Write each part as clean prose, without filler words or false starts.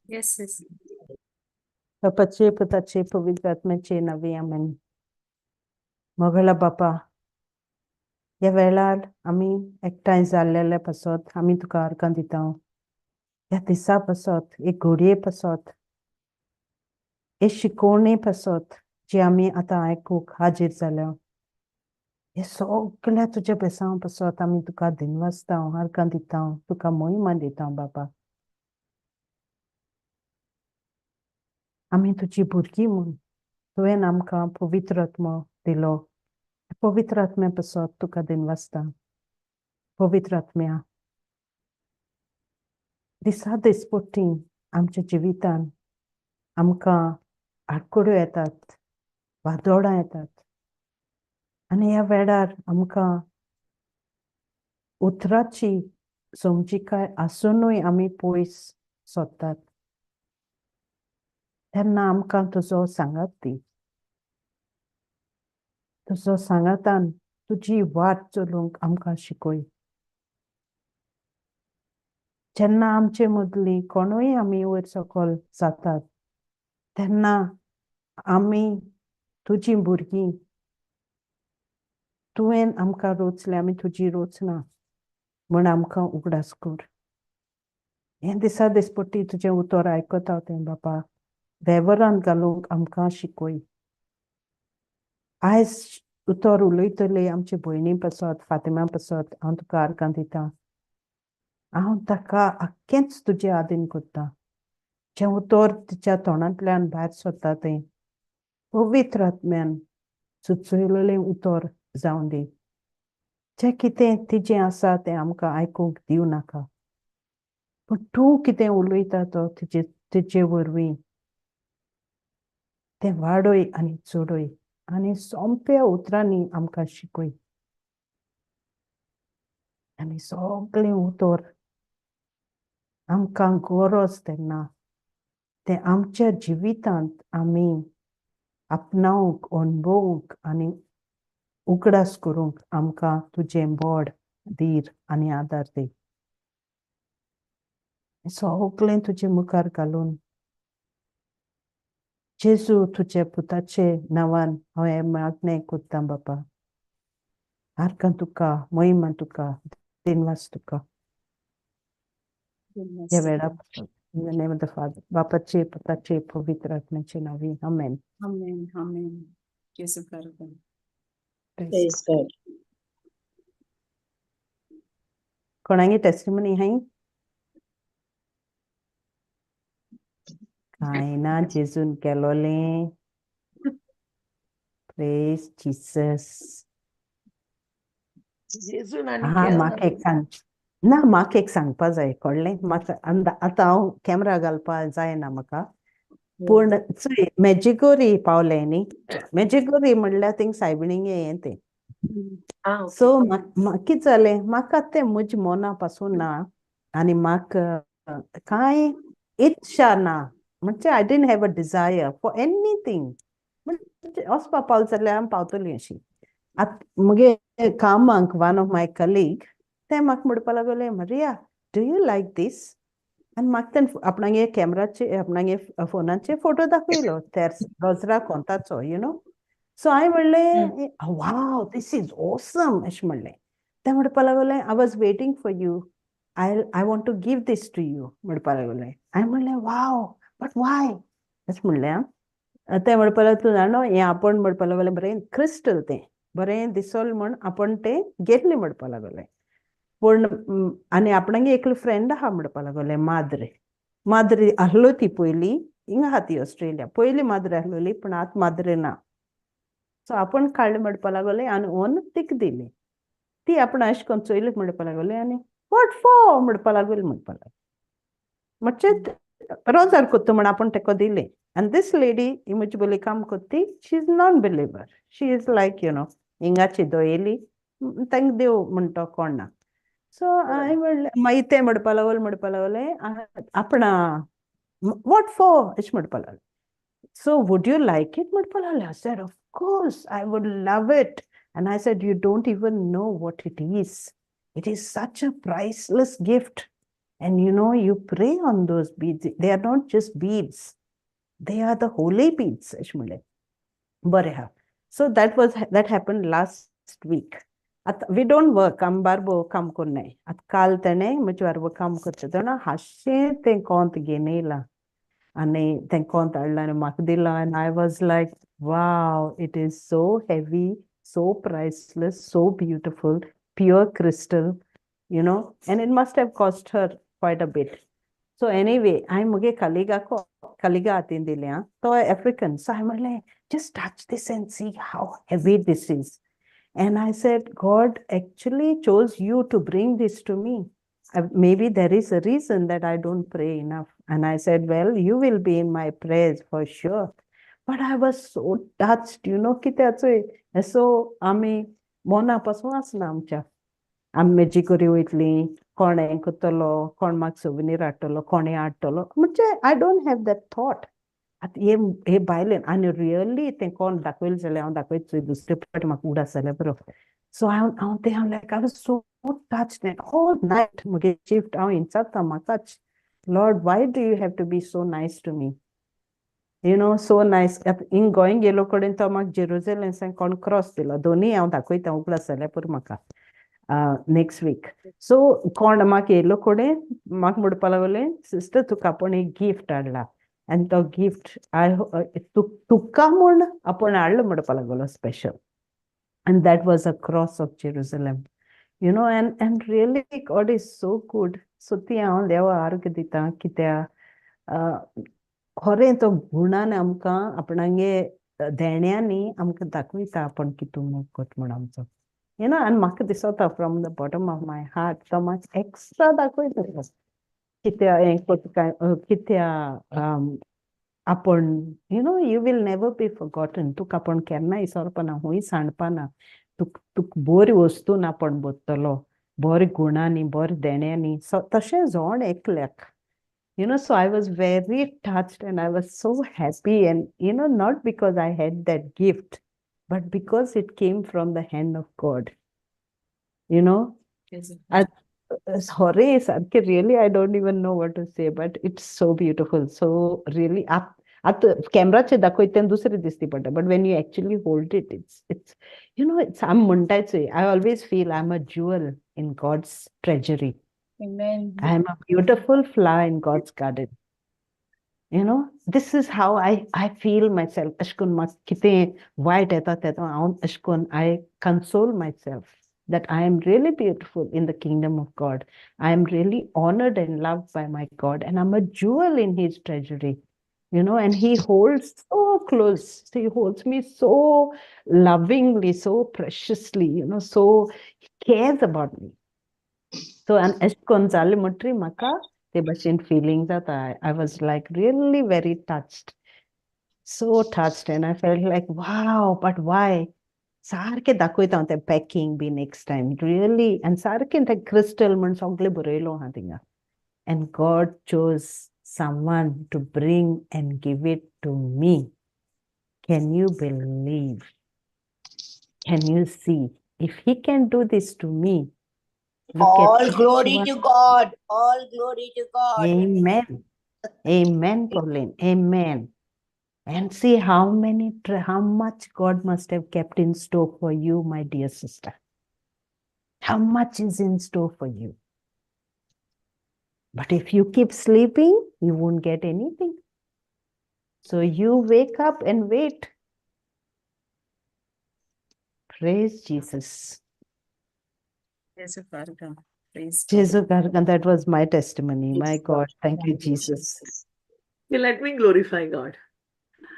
Yes. बापाचे, पुताचे, पवित्र आत्म्याचे नांवे, आमेन. मोगला बापा, ह्या वेळार आमी एकठांय जाल्लेले पासत आमी तुका अर्गां दिता. ह्या दिसा पासत, एक घडये पासत, हे शिकोवणे पासत जी आमी आतां आयकूंक हाजीर जाल्या, हे सगळ्या तुज्या बेसांव पासत आमी तुका दिनवासता, अर्गां दिता, तुका मोहिमा दिता बाबा. आमी तुजी भुरगीं म्हूण तुवें आमकां पवित्र आत्मो दिलो. पवित्र आत्म्या पासत तुका दिनवासता. पवित्र आत्म्या, दिसा दिसपट्टी आमच्या जिवितान आमकां आडखळ्यो येतात, वादोळां येतात आनी ह्या वेळार आमकां उतराची समजिकाय आसुनूय आमी पयस सोदतात. तेन्ना आमकां तुजो सांगात दी. तुजो सांगातान तुजी वाट चलूंक आमकां शिकय. जेन्ना आमचे मदली कोणूय आमी वयर सकयल जातात तेन्ना आमी तुजी भुरगीं, तुवें आमकां रोचलें, आमी तुजी रोचना म्हूण आमकां उगडास कर. हें दिसा दिसपट्टी तुजें उतर आयकता तें बापा वेव्हारान घालूंक आमकां शिकय. आयज उतर उलयतले आमचे भयणी पासत, फातिमा पासत हांव तुका अर्गां दिता. हांव ताका आख्खेंच तुजे आदीन करता. जें उतर तिच्या तोंडांतल्यान भायर सरता तें पवित्र आत्म्यान सुचयलेलें उतर जावं दी. जें कितें तिजें आसा तें आमकां आयकूंक दिवं नाका, पूण तूं कितें उलयता तो तिजे तिजे वरवीं तें वाडय आनी चडय आनी सोंप्या उतरांनी आमकां शिकय. आनी सगळें उतर आमकां गरज तेन्ना तें आमच्या जिवितांत आमी आपणावंक, अणभवूंक आनी उगडास करूंक आमकां तुजें बोड, धीर आनी आदार दी. सगळें तुजे मुखार घालून जेजू तुज्या पुताचे नांवान हांव हें मागणें करतां बापा. आर्गां तुका, मोहिमा तुका, दिनवास तुका. ह्या वेळा in the name of the Father, बापाचे, पुताचे, पवित्र आत्म्याचे नांवी, आमेन. Amen, amen. जेजू करता. Praise Praise God. कोणागे टेस्टिमनी हाय? कांय ना, जेजून केलोलें. Praise Jesus. जेजून आनी हा, केलें. म्हाका एक सांग ना, म्हाका एक सांगपा जाय कळ्ळें म्हाका. आतां हांव कॅमेरा घालपा जायना म्हाका, पूण चोय मेजिगोरी पावलें न्ही. मेजिगोरी म्हणल्यार थिंग सायबिणींगे हें तें. सो म्हाका कितें जालें, म्हाका तें म्हज्या मना पासून ना आनी म्हाका कांय इच्छा ना, म्हणजे I didn't have a desire for anything. म्हणजे वचपा पावल जाल्यार आमी पावतलीं अशीं. आतां मुगे कामाक वन ऑफ my colleague तें म्हाका म्हणपा लागलें, Maria, do you like this? आनी म्हाका तें आपणागे कॅमेराचे, आपणागे फोनाचे फोटो दाखयलो त्या रोजरा कोंताचो, you know. सो हांवें म्हणलें, वाव, this is awesome अशें म्हणलें. तें म्हणपा लागलें, I was waiting for you, I want to give this to you म्हणपा लागलें. हांवें म्हणलें, वाव, बट वाय अशें म्हणलें. आं, तें म्हणपा लागलें, तूं जाणो हें आपूण म्हणपा लागलें, बरें क्रिस्टल तें बरें दिसोल म्हूण आपूण तें घेतलें म्हणपा लागलें. पूण आनी आपणागे एकलो फ्रेंड आहा म्हणपा लागलें, माद्रे. माद्रे आसलो ती पयलीं, हिंगा आहा ती ऑस्ट्रेलिया, पयलीं माद्रे आसलोली पूण आतां माद्रे ना. सो आपूण काडलें म्हणपा लागलें आनी ओन तिका दिली. ती आपूण अशें करून चोयली म्हणपा लागली आनी what for म्हणपा लागली म्हणपा लागली. म्हणजे रोजार कोत्ता म्हण आपूण तेका दिलें. आनी दीस लेडी ही म्हजी बोली काम कोत्ती, she is non believer, she is like you know हिंगाची दोयेली, तांकां देव म्हणटा कोण ना. सो हांवें म्हणलें, मागीर तें म्हणपा लागलें म्हणपा लागलें आपणा what for अशें म्हणपा लागलें. So would you like it म्हणपा लागलें. I said, of course I would love it. And I said, you don't even know what it is. It is such a priceless gift. And you pray on those beads. They are not just beads, they are the holy beads, अशें म्हणलें. बरें आहा. So that happen last week. आतां we don't work, आमी बारबो काम कोन्नाय. आतां काल तेणें म्हजे बारबो काम करचें तेन्ना हातशें तें कोंत घेवन येयलां आनी तें कोंत हाडलां आनी म्हाका दिलां, and I was like, "Wow, it is so heavy, so priceless, so beautiful, pure crystal," and it must have cost her quite a bit. So anyway, हांवें मुगे कलिगाक, कलिगा हातीन दिलें आं, तो African. So हांवें म्हणलें, "Just touch this and see how heavy this is." And I said, "God actually chose you to bring this to me. Maybe there is a reason that I don't pray enough." And I said, "Well, you will be in my prayers for sure." But I was so touched, कित्याचोय so आमी मना पासून आसना आमच्या. आमी मेजिगोरी वयतली, कोण हें करतलो, कोण म्हाका सुवनीर हाडटलो, कोण हें हाडटलो, म्हणजे I don't have that thought. आतां हे हे बायलेन आनी रियली तें कोण दाखयलें जाल्यार हांव दाखयत दुसरे फावटी, म्हाका उगडास जाल्यार पुरो. सो हांव हांव तें हांव like, I was so touched, and all night मुगे शिफ्ट हांव विचारता म्हाकाच, "Lord, why do you have to be so nice to me, so nice?" आतां हिंग गोंय गेलो कडेन तो म्हाका जेरुजलेम कोण क्रॉस दिलो. दोनूय हांव दाखयता, उगडास जाल्यार पुरो म्हाका नेक्स्ट वीक. सो कोण म्हाका येयलो कडेन म्हाका म्हणपा लागले, "सिस्टर, तुका आपूण एक गिफ्ट हाडला आनी तो गिफ्ट आय तुका म्हूण आपूण हाडलो," म्हणपा लागलो, special. And that was a cross of Jerusalem. And really God is so good. So ती हांव देवा आर्ग दिता, कित्या खरें तो गुणान आमकां आपणागे देण्यांनी आमकां दाखयता आपूण कितू मोग करता म्हूण आमचो you know आनी म्हाका दिसता, from the bottom of my heart, तो म्हाका एक्स्ट्रा दाखयता कित्या हें करता काय कित्या आपण you will never be forgotten. तुका आपूण केन्ना विसरपाना, हुंय सांडपाना. तुक बरी वस्तून आपूण भरतलो, बरे गुणांनी, बरे देण्यांनी. सो तशें जण एकल्याक so I was very touched and I was so happy, and not because I had that gift, but because it came from the hand of God. Sorry, सारकें really I don't even know what to say, but it's so beautiful. So really, आतां कॅमराचेर दाखयता तेन्ना दुसरें दिसती पडटा, but when you actually hold it, it's you know it's आमी म्हणटाच, I always feel I am a jewel in God's treasury. Amen. I am a beautiful flower in God's garden. This is how I feel myself. अशें करून म्हाका कितें वायट येता तेन्ना हांव अशें करून I console myself that I am really beautiful in the kingdom of God. I am really honored and loved by my God, and I'm a jewel in His treasury. And He holds so close. He holds me so lovingly, so preciously, so He cares about me. So, and अशें करून जालें म्हणटरी म्हाका ते भशेन feeling जाता. I was like really very touched, so touched, and I felt like, wow, but why? सारकें दाखयता हांव तें पॅकिंग बी नेक्स्ट टायम रियली. आनी सारकें तें क्रिस्टल म्हण सगळें बरयलो आहा थिंगा, and God chose someone to bring and give it to me. Can you believe? Can you see? If He can do this to me, look at All glory everyone. To God. All glory to God. Amen. Amen, Pauline. Amen. And see how much God must have kept in store for you, my dear sister. How much is in store for you? But if you keep sleeping, you won't get anything. So you wake up and wait. Praise Jesus. Jesu Karga. Praise God. Jesus, that was my testimony. My Praise God. God. Thank you, Thank you, Jesus. Okay, let me glorify God.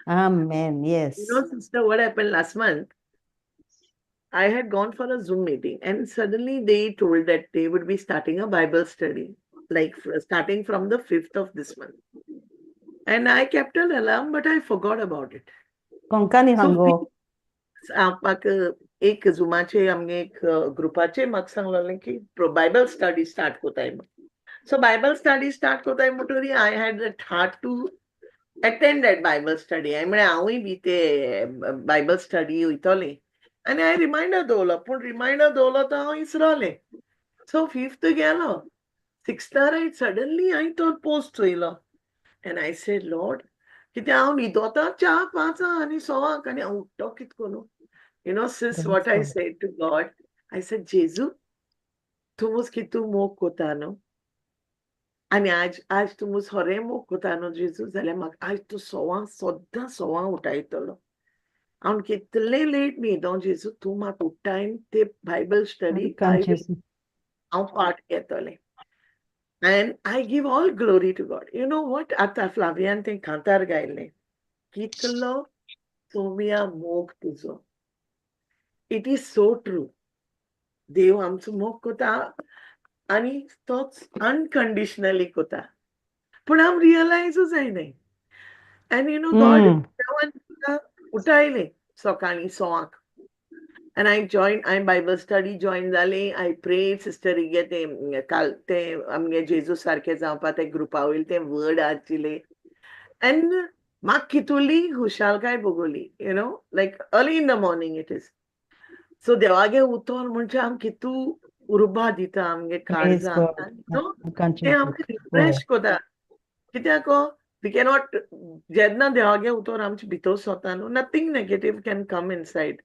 Amen. Yes. You know, sister, what happened last month? I had gone for a Zoom meeting and suddenly they told that they would be starting a Bible study, like starting from the 5th of this month. And I kept an alarm, but I forgot about it. Konkani So सांगो. म्हाका एक झुमाचे आमगे एक ग्रुपाचे म्हाका सांगलेलें की Bible study start कोताय म्हण. सो बायबल स्टडी स्टार्ट कोताय म्हणटरी I had that heart to attend that Bible study. हांवें म्हळें हांवूय बी ते बायबल स्टडी वयतलें आनी हांवें रिमायंडर दवरलो, पूण रिमायंडर दवरलो तो हांव इसरोलें. सो फिफ्थ गेलो. सिक्स्तार I suddenly हांवें तो पोस्ट चोयलो एंड I said Lord, कित्याक हांव न्हिदोता चार पांचां आनी सवांक आनी हांव उठ्ठो कित करून. You know sis, Praise what I God. Said to God, I said, जेजू, तूं मुज कितू मोग कोता न्हू, आनी आज आज तूं मुज खरें मोग कोता न्हू जेजू, जाल्यार म्हाका आज तूं सवां सद्दां सवां उठायतलो. हांव कितलें लेट न्हिदों जेजू, तूं म्हाका उठायन ते बायबल स्टडी उपकार जेजू. हांव पार्ट घेतलें. And I give all glory to God. You know what, आतां फ्लावियान तें कांतार गायलें, कितलो सोम्या मोग तुजो. It is so true. देव आमचो मोग कोता आनी तोच अनकंडिशनली कोता, पूण आम रियलायजूच जायनाय. एंड you know God, देवान तुका उठायलें सकाळीं सवांक and I join, हांवें बायबल स्टडी जॉयन जालें. I pray सिस्टरीगे तें काल तें आमगे जेजू सारकें जावपा ते ग्रुपा वयलें तें वर्ड आशिल्लें एंड म्हाका कितुली खुशालकाय भोगली, like early in the morning it is. So देवागे उतर म्हणजे आम कितू उर्बा दिता आमगे Praise काळजाक God. न्हू, उपकार तें जेजू. आमकां रिफ्रेश कोता. कित्याक we cannot, जेन्ना देवागे उतर आमचे भितर सोता न्हू, nothing negative can come inside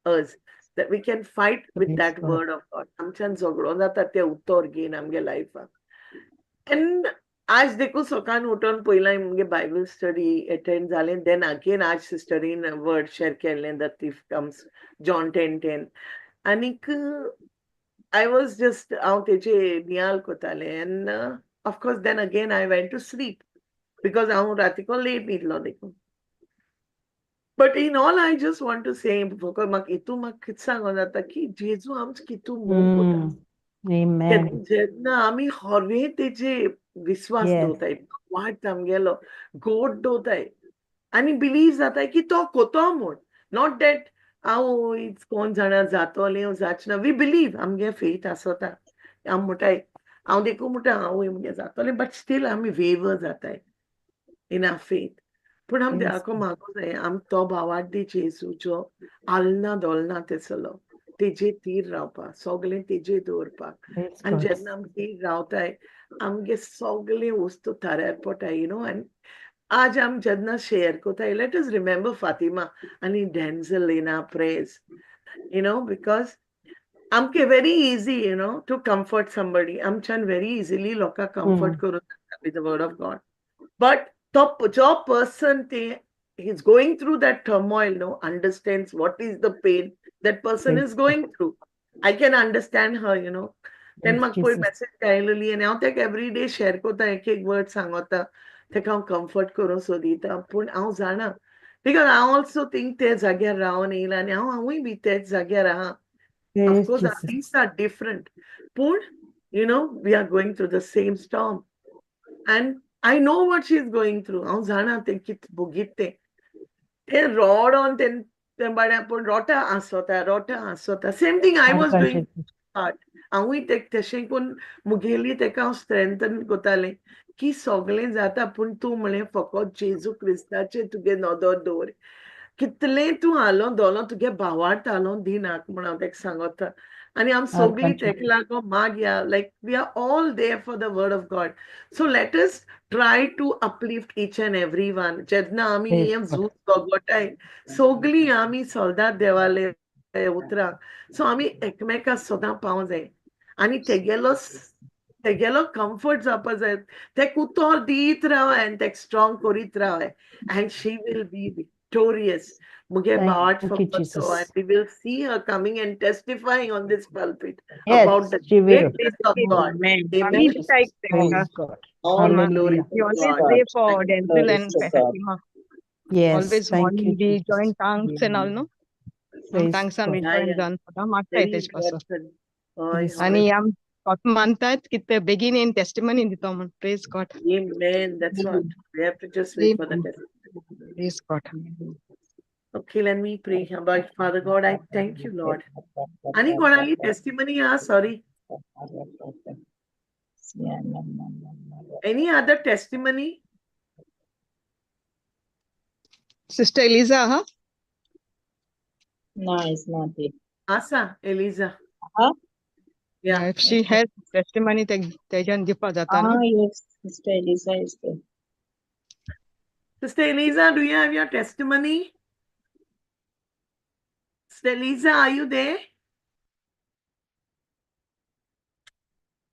us, that we can fight with Praise that God. Word of God. आमच्यान झगडो जाता तें उतर घेवन आमगे लायफाक. एंड आज देखून सकाळीं उठून पयलीं मुगे बायबल स्टडी अटेंड जालें, then again आज सिस्टरीन वर्ड शेअर केल्लें, the thief comes, John 10:10, आनीक I was just हांव तेजे Niall कोतालें. And of course then again I went to sleep because हांव रातीको लेट न्हिदलो देखून. But in all, I just want to say, फकत म्हाका हितू म्हाका कितें सांगो जाता की जेजू आमचो कितू मोग कोता. Amen. जेन्ना आमी खरें तेजे विस्वास दवरताय, वाट आमगेलो गोड दवरताय आनी बिलीव जाताय की तो कोतो म्हूण, not that हांव कोण जाणा जातोलें जाचना. We believe, आमगे फेथ आसता. आमी म्हणटाय, हांव देखून म्हणटा हांव मुगे जातोलें, बट स्टील आमी वेवर जाताय इन our faith. पूण आमी देवाको मागो जाय, आम तो भावार्थ जेजू जो आलना दोलना तेसलो तेजे तीर रावपाक, सगळें तेजे दवरपाक. Praise आनी God. जेन्ना आमी तीर रावताय, आमगे सगळें वस्तू थाऱ्यार पडटाय, you know. आनी आज आमी जेन्ना शेअर कोताय, let us remember Fatima आनी Denzel in our prayers, because आमकां very easy to comfort somebody. आमच्यान व्हेरी इजिली लोकांक कम्फर्ट करूं जाता with the word of God, but तो जो पर्सन ते is going through that turmoil, no, understands what is the pain that person Praise is going through. I can understand her. Then Praise म्हाका पयर Jesus. Message आयलेली आनी हांव ताका every day share कोता, एक एक वर्ड सांगता ताका, हांव कम्फर्ट करूंक सोदिता. पूण हांव जाणा, because हांव ऑल्सो थिंक ते जाग्यार रावन येयला आनी हांव हांवूय बी तेच जाग्यार आहा. Praise of course Jesus. Things are different, पूण we are going through the same storm and I know what she is going through. हांव जाणा तें कित भोगीत तें. तें रोडोन तें तें बाड्या, पूण रोटा आसोता, रोटा आसोता. Same thing I was उपकार डुईंग जेजू. पार्ट. हांवूय ते तशें करून मुगेली तेका हांव स्ट्रेंथन कोतालें की सगळें जाता, पूण तूं म्हणलें फकत जेजू क्रिस्ताचेर तुगे नदर दवर. कितलें तूं हालोन दोलो, तुगे भावार्थ हालोन दिनाक म्हूण हांव तेका सांगता. आनी आम सगळीं उपकार तेका लागोन मागया, like we are all there for the word of God, so let us try to uplift each and every one. जेन्ना आमी Praise हें God. झूज झगडटाय, सगळीं आमी सोल्दाद देवाले उतराक. सो आमी एकमेकाक सदां पावंक जाय आनी तेगेलो कम्फर्ट जावपा जाय. तेका उतर दीत राव आनी तेका स्ट्रॉंग करीत राव and she will be victorious. मुगे Thank भावार्थ you, फकत तो, Jesus. and we will see her coming and testifying on this pulpit Yes, about the she will. Greatness of God. Amen. Amen. आमी like Praise God. All Hallelujah. glory We to always God. pray for Denzel Glory and to God. Fatima. Yes, Always thank morning you, we Jesus. Join tongues and all, no? Praise Tongues and God. we Yeah, join yeah. जावन सदां मागता Very तेजे पासून. important. हय. Praise हय. आनी आम मानतात की ते बेगीन येवन टेस्टिमनी दितो म्हण. Praise God. Amen. That's what we have to just wait for the testimony. Praise God. Okay, let me pray. About Father God, I thank you, Lord. आणि कोणाली testimony हा? Sorry. Any other testimony? Sister Eliza आहा? No, it's not it. आसा Elijah. Huh? Yeah. If she has testimony तेज्यान दिवपा जाता न्हू. Ah, yes, Sister Elisa is there. Sister Eliza, do you have your testimony? Sister Eliza, are you there?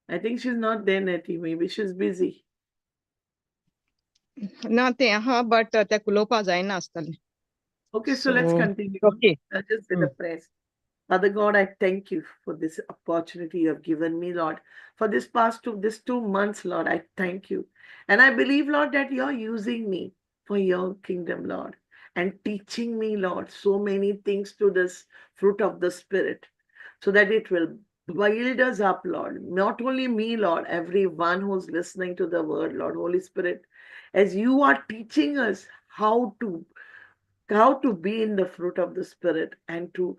I think she's not there, Nettie. Maybe she's busy. ना तें आहा but तें उलोवपा जायना आसतलें. Okay, so let's So, continue. Okay. I'll just say the prayers. Father God, I thank you for this opportunity you have given me, Lord. For this past 2 months, Lord, I thank you. And I believe, Lord, that you're using me for your kingdom, Lord, and teaching me, Lord, so many things through this fruit of the Spirit, so that it will build us up, Lord. Not only me, Lord, everyone who's listening to the word, Lord, Holy Spirit, as you are teaching us how to be in the fruit of the Spirit and to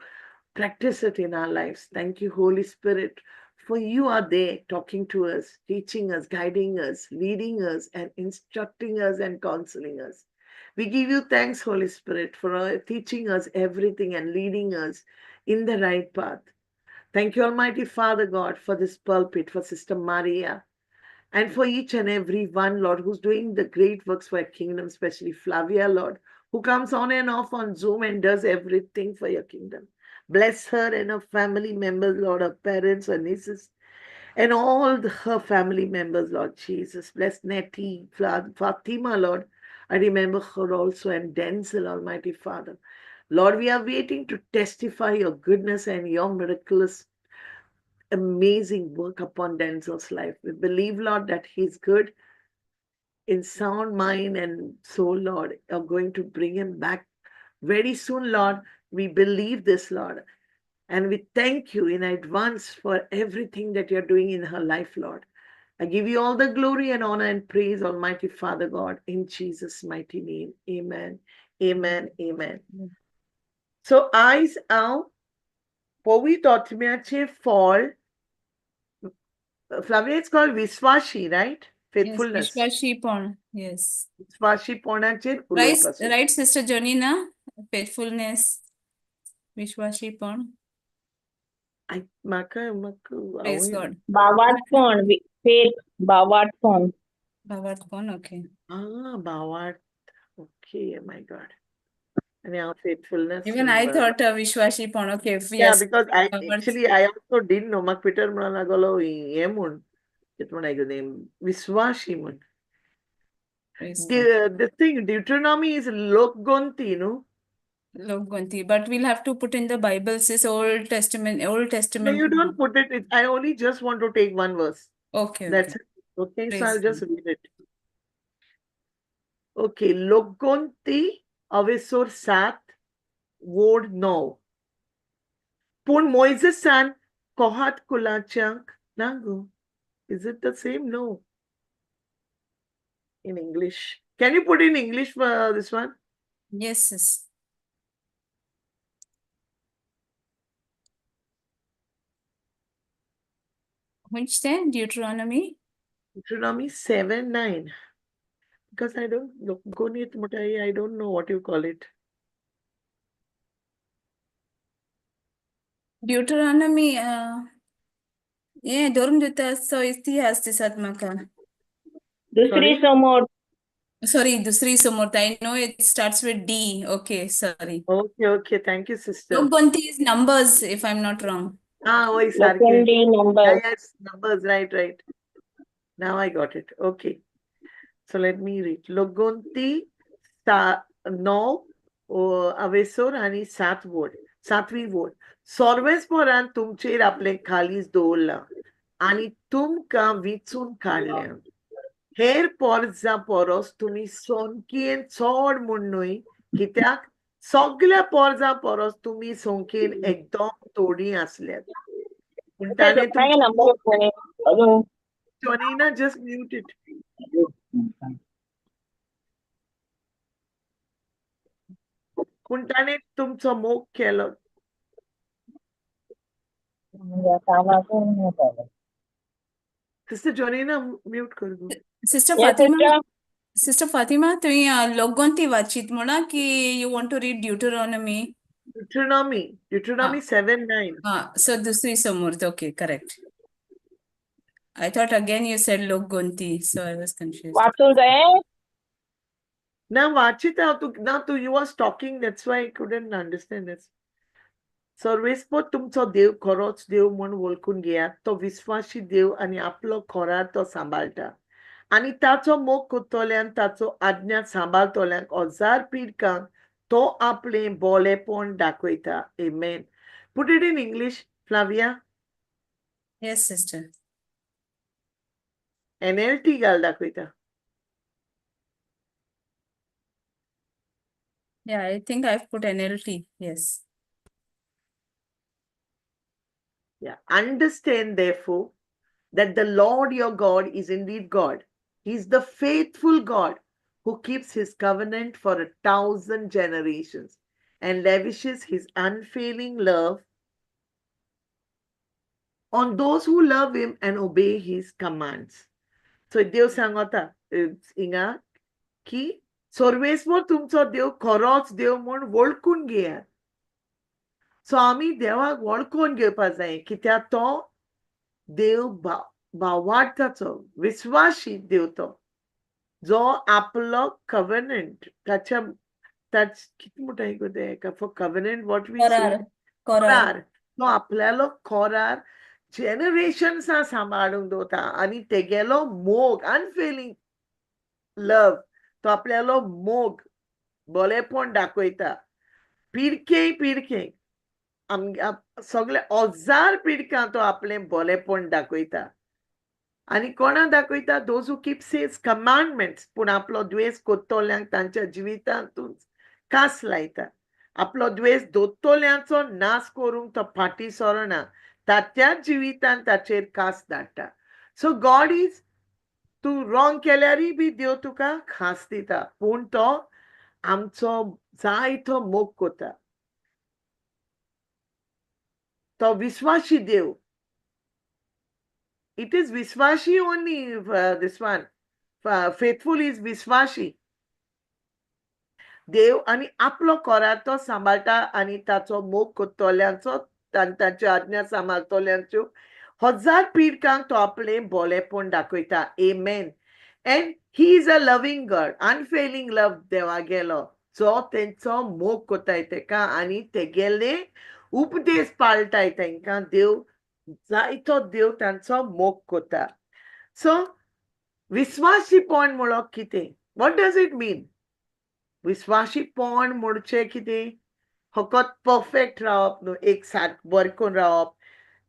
practice it in our lives. Thank you, Holy Spirit, for you are there talking to us, teaching us, guiding us, leading us, and instructing us and counseling us. We give you thanks, Holy Spirit, for teaching us everything and leading us in the right path. Thank you, Almighty Father God, for this pulpit, for Sister Maria, and for each and every one, Lord, who's doing the great works for your kingdom, especially Flavia, Lord, who comes on and off on Zoom and does everything for your kingdom. Bless her and her family members, Lord, her parents, her nieces, and all her family members, Lord Jesus. Bless Nettie, Fatima, Lord. I remember her also, and Denzel, Almighty Father. Lord, we are waiting to testify your goodness and your miraculous, amazing work upon Denzel's life. We believe, Lord, that he's good in sound mind and soul, Lord, are going to bring him back very soon, Lord. We believe this, Lord. And we thank you in advance for everything that you're doing in her life, Lord. I give you all the glory and honor and praise, Almighty Father God, in Jesus' mighty name. Amen. Amen. Amen. So, आयज हांव पवित्र आत्म्याचे फळ. Flavia, it's called विश्वासी, right? Yes, Faithfulness. विश्वाशीपण. Yes. विश्वासीपणाचेर Right, उलोवप आसा. right, Sister Janina? Faithfulness. विश्वाशीपण. म्हाका म्हाका Praise हांवें God. भावार्थपण, faith, भावार्थपण. भावार्थपण, okay. Ah, भावार्थ. Okay, my God. And our faithfulness. Even I बरोबर. thought विश्वाशीपण, okay. Yeah, Yes. because I भावार्थ. actually I also didn't know. म्हाका Peter म्हणून लागलो हें म्हूण कितें म्हण आयकूं विश्वासी म्हूण. Praise God. The thing, Deuteronomy is Lokgonti, no? Lokgonti, but we'll have to put in the Bible, sis, Old Testament, Old No, Testament. you don't put it. I only just want to take one verse. Okay, That's okay. it. Okay, so Praise I'll God. just read it. Okay, Lokgonti अवेसोर सात वोड णव. पूण मोयजेसान कोहात कुलाच्यांक ना गो. Is it the same? No. In English. Can you put in English for this one? Yes, sis. Which then? Deuteronomy? Deuteronomy 7:9. Because I don't Lokgonit Mutai, I don't know what you call it. Deuteronomy, हें धर्मदूताचो इतिहास दिसत म्हाका. दुसरी Sorry? समोर. Sorry, दुसरी समोर. I know it starts with D. Okay, sorry. Okay, thank you, sister. Lokgonti is Numbers, if I'm not wrong. Ah, oy, सारखे. लोखंडी Yeah, number. yes, numbers, right. Now I got it. Okay. So let me read. लोकगोंती सा णव अवेसोर आनी सात वोड, सातवी वोड. सर्वेस्परान तुमचेर आपलें खालीस दवरलां आनी तुमकां विचून काडल्या. हेर पोरजां पोरोस तुमी संख्येन चड म्हूण न्हय, कित्याक सगल्या पोरजां पोरोस तुमी संख्येन एकदम थोडी आसल्यात. पूण ताणें काय number? Hello. Jonina, just mute it. पूण ताणें तुमचो मोग केलो. सिस्टर जॉनिना, म्यूट कर गो. Sister Yes, Fatima, sister. Sister Fatima, तुवें लोकगोंती वाचीत म्हणा की you want to read Deuteronomy? Deuteronomy, Deuteronomy 7:9. Ah, so दुसरी समोर. Okay, correct. I thought again you said Lokgonti, so I was confused. वाचूंक जाये? ना वाचिता हांव तूं ना तूं you was talking, that's why I couldn't understand this. सर्वेस्पर तुमचो देव खरोच देव म्हूण वळखून घेयात. तो विस्वाशी देव आनी आपलो करार तो सांबाळटा आनी ताचो मोग करतल्यान, ताचो आज्ञा सांबाळटल्यांक हजार पिडकांक तो आपलें बोलेपण दाखयता. Amen. Put it in English, Flavia. Yes, sister. NLT घाल दाखयता. Yeah, I think I've put NLT. Yes. Yeah. Understand, therefore, that the Lord your God is indeed God. He is the faithful God who keeps his covenant for 1,000 generations and lavishes his unfailing love on those who love him and obey his commands. So देव सांगता हिंगा की सर्वेस्पर तुमचो देव खरोच देव म्हूण वळखून घेयात. सो आमी देवाक वळखून घेवपा जाय, कित्याक तो देव भावार्थाचो विस्वाशी देव, तो जो आपलो कव्हनंट ताच्या ताच कितें म्हणटा गो तें for covenant, what we say? Korar. Korar. करार. तो आपल्यालो करार जनरेशन्सां सांबाळूंक दवरता आनी तेगेलो मोग, अनफेलिंग लव, तो आपल्यालो मोग बरेपण दाखयता पिरके पिरके आमगे सगळे हजार पिडकां तो आपलें बरेपण दाखयता. आनी कोणा दाखयता? Those who keeps his commandments. पूण आपलो द्वेस कोत्तोल्यांक तांच्या जिवितांतूच कास लायता. आपलो द्वेस दोत्तोल्यांचो नाश करूंक तो फाटीं सरना, ताच्याच जिवितान ताचेर कास धाडटा. सो गॉड is, तूं रॉंग केल्यारय बी देव तुका खास दिता, पूण तो आमचो जायतो मोग करता. तो विस्वाशी देव. It is विस्वाशी only, this one faithful is विस्वाशी देव आनी आपलो करार तो सांबाळटा आनी ताचो मोग करतल्यांचो, तांच्यो आज्ञा सांबाळटल्यांच्यो हजार पिडकांक तो आपलें बोलेपण दाखयता. Amen. And he is a loving God, unfailing love देवा गेलो, जो तेंचो मोग करताय तेका आनी तेगेले उपदेश पाळटाय तेंकां देव जायतो देव तांचो मोग करता. सो विस्वासीपण म्हणप कितें? What does it mean? विस्वासीपण म्हणचें कितें? फकत परफेक्ट रावप न्हू, एक सारकें बरें करून रावप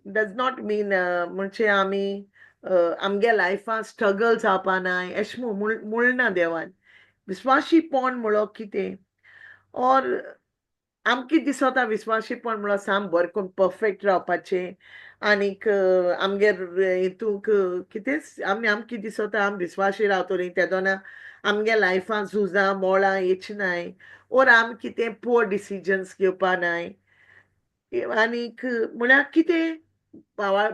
डज not mean. म्हणजे आमी आमगे लायफान स्ट्रगल जावपा नाय अशें म्हणना देवान. विस्वाशीपण म्हणप कितें? ऑर आमकां दिसता विस्वाशीपण म्हणल्यार साम बरें करून परफेक्ट रावपाचें आनीक आमगेर हितूंक कितेंच आमी आमकां दिसता आमी विस्वाशी रावतलीं तेदोना आमगे लायफान झुजां मोळां येची नाय, ओर आमी कितें पुअर डिसिजन्स घेवपा नाय. आनीक म्हळ्यार कितें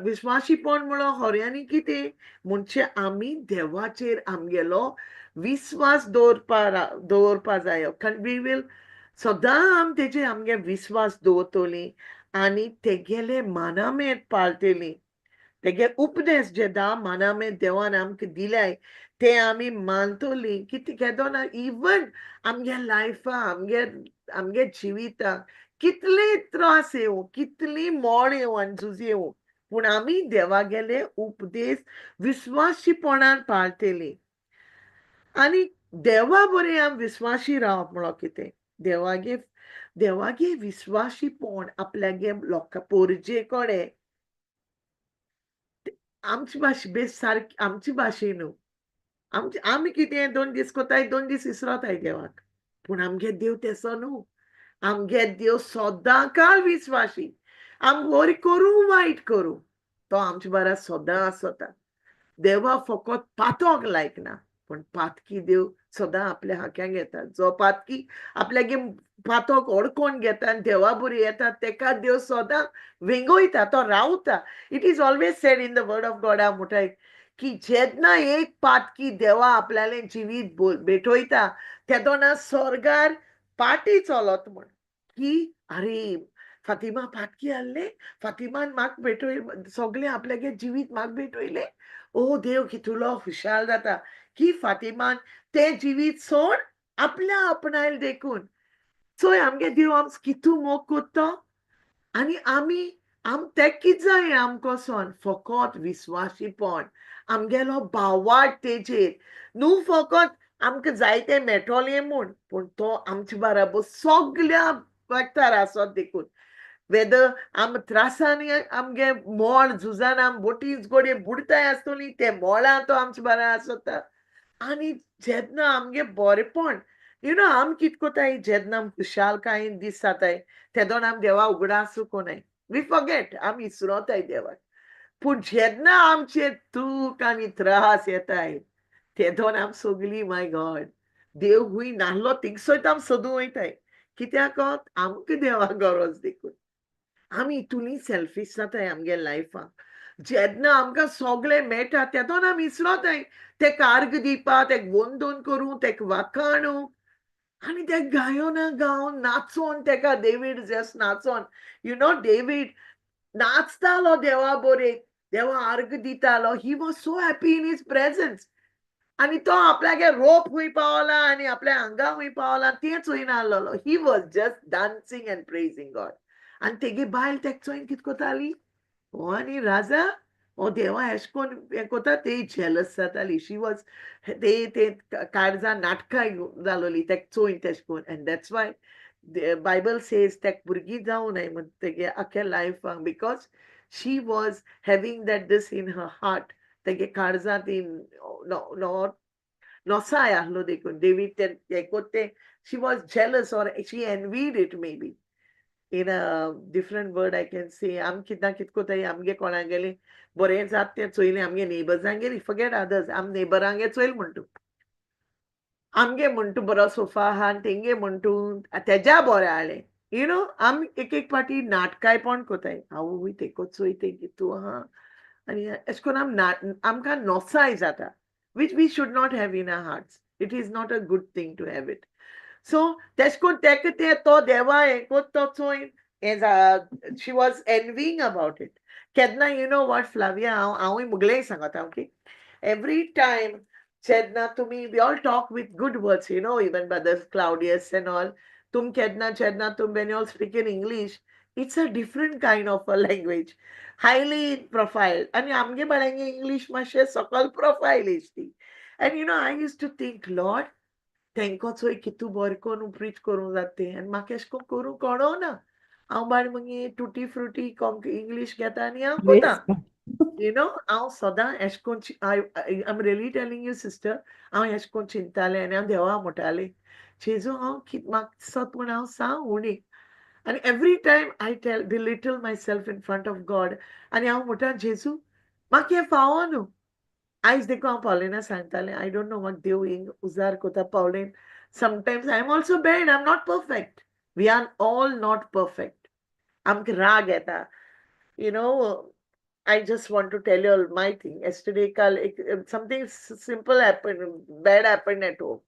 विस्वाशीपण म्हणलो खऱ्यांनी कितें म्हणजे आमी देवाचेर आमगेलो विस्वास दवरपा जायो. कारण we will सदां आमी तेजेर आमगे विस्वास दवरतलीं आनी तेगेले मानामेत पाळटलीं, तेगे उपदेश जे धा मानामेत देवान आमकां दिल्याय ते आमी मानतलीं. कितें केदोना इवन आमगे लायफा आमगे जिविताक कितले त्रास येवं, कितली मोड येवं आनी झुज येवं, पूण आमी देवागेले उपदेश विस्वाशीपणान पाळटलीं. आनी देवा बरें आमी विस्वाशी रावप म्हणो कितें? देवागे विस्वाशीपण आपल्यागे लोकां पोरजे कडेन आमची भाशे बेस सारकी आमची भाशे न्हू. आमची आमी कितें दोन दीस कोताय, दोन दीस विसरोताय देवाक, पूण आमगे देव तेसो न्हू. आमगे देव सदां काल विस्वाशी. आम बरें करूं वायट करूं तो आमचे बारा सदां आसता. देवा फकत पातोक लायकना, पूण पातकी देव सदां आपल्या हाक्यांक घेता. जो पातकी आपल्यागे पातोक ओडकोन घेता आनी देवा बरी येता तेका देव सदां वेंगयता, तो रावता. It is always said in the word of God म्हणटाय की जेन्ना एक पातकी देवा आपल्यालें जिवीत भेटयता तेदोना स्वर्गार पाटी चलत म्हण की अरे फातिमा पातकी आहले, फातिमान म्हाका भेटय, सगळें आपल्यागे जिवीत म्हाका भेटयलें. ओ देव कितुलो खुशाल जाता की फातिमान तें जिवीत सोड आपल्या आपणायल देखून. चोय आमगे देव आमचो कितू मोग कोत्तो आनी आमी आम तेक कित जाय आमकां सोन फकत विस्वाशीपण, आमगेलो भावार्थ तेजेर. न्हू फकत आमकां जाय तें मेळटलें म्हूण, पूण तो आमचे बाराबर सगल्या वखदार आसत देखून. वेदर आम त्रासांनी आमगे मोळ झुजान आम बोटीच गोडये बुडताय आसतली, ते मोळां तो आमचे बारा आसता. आनी जेन्ना आमगे बरेपण, you know, आम कित कोताय जेन्ना आम खुशालकायेन दीस जाताय तेदोन आम देवा उगडासू कोनाय, we forget, आमी इसरोताय देवाक. पूण जेन्ना आमचे दूख आनी त्रास येताय तेदोन आम सगळीं माय गॉड, देव हूंय नासलो थिंगसोयत आम सोदूं वयताय. कित्याक? आमकां देवा गरज देखून. आमी इतुली सेल्फीश जाताय आमगे लायफाक. जेन्ना आमकां सगळें मेळटा तेदोन आमी इसरोताय तेका अर्ग दिवपा, तेका वंदन करूं, तेका वाखाणूं आनी ते गायोना गावन नाचोन तेका. डेवीड जस्ट नाचोन, you know, David नाचतालो देवा बोरेक, देवा अर्ग दितालो. He was so happy in his presence. आनी तो आपल्यागे रोप खूंय पावला आनी आपल्या हांगा खूंय पावला तें चोयनासलेलो. He was just dancing and praising God. आनी तेगे बायल तेका चोयन कित कोताली, हो आनी राजा हो देवा एश कोन हें कोता, ती जेलस जाताली. She was ते ते काळजान नाटकां जालोली तेका चोयन तेश कोन. And that's why Bible says तेका भुरगीं जावं नाय म्हण तेगे आख्या लायफाक, because she was having that this in her heart. तेगे काळजांत ती नोसाय आहलो देखून डेवीड ते हें कोत तें she was jealous or she envied it, maybe in a different word I can say. आम कित्याक कित कोताय, आमगे कोणागेलें बरें जात तें चोयलें, आमगे नेबर्सांगेर, फॉरगेट अदर्स, आम नेबरांगे चोयल म्हणटू, आमगे म्हणटू बरो सोफा आहा आनी तेंगे म्हणटू तेज्या बरें आहलें. You know, आम एक एक पाटी नाटकांयपण कोताय, आवय तेकोच चोय तें कितू आहा आनी एश कोन आम आमकां नोसाय जाता, which we should not have in our hearts. It is not a good thing to have it. So तेश कोन तेका ते तो देवा हें कोत तो चोय हें, she was envying about it. केन्ना, you know what Flavia, हांव हांवूय मुगलेय सांगता की एवरी टायम जेन्ना तुमी, we all talk with good words, even brother Claudius and all, तुम केन्ना जेन्ना तुम when you all speak in English, it's a different kind of a language, highly profile. आनी आमगे बाळ्यांगे इंग्लीश मातशें सकल प्रोफायल ती. And I used to think, Lord, तेंको चोय कितू बरें करून प्रीच करूंक जाता तें आनी म्हाका एशें कोन्न करूंक कळना. हांव बाय मागीर टुटी फ्रुटी इंग्लीश घेता आनी हांव कोता. You know, हांव सदां एशें कोन्न, I am really telling you, sister, हांव एशें कोन्न चिंततालें आनी हांव देवा म्हणटालें, जेजू, हांव कित म्हाका दिसत म्हूण हांव साव उणी. आनी every time I tell belittle myself in front of God आनी हांव म्हणटा, जेजू, म्हाका हें फावो न्हू. आयज देखून हांव पावलिना सांगतालें, I don't know, म्हाका देव हिंग उजार कोता Pauline. Sometimes I am also bad. I am not perfect. We are all not perfect. आमकां राग येता. I just want to tell you all my thing. Yesterday, काल something simple happened, bad happened at home.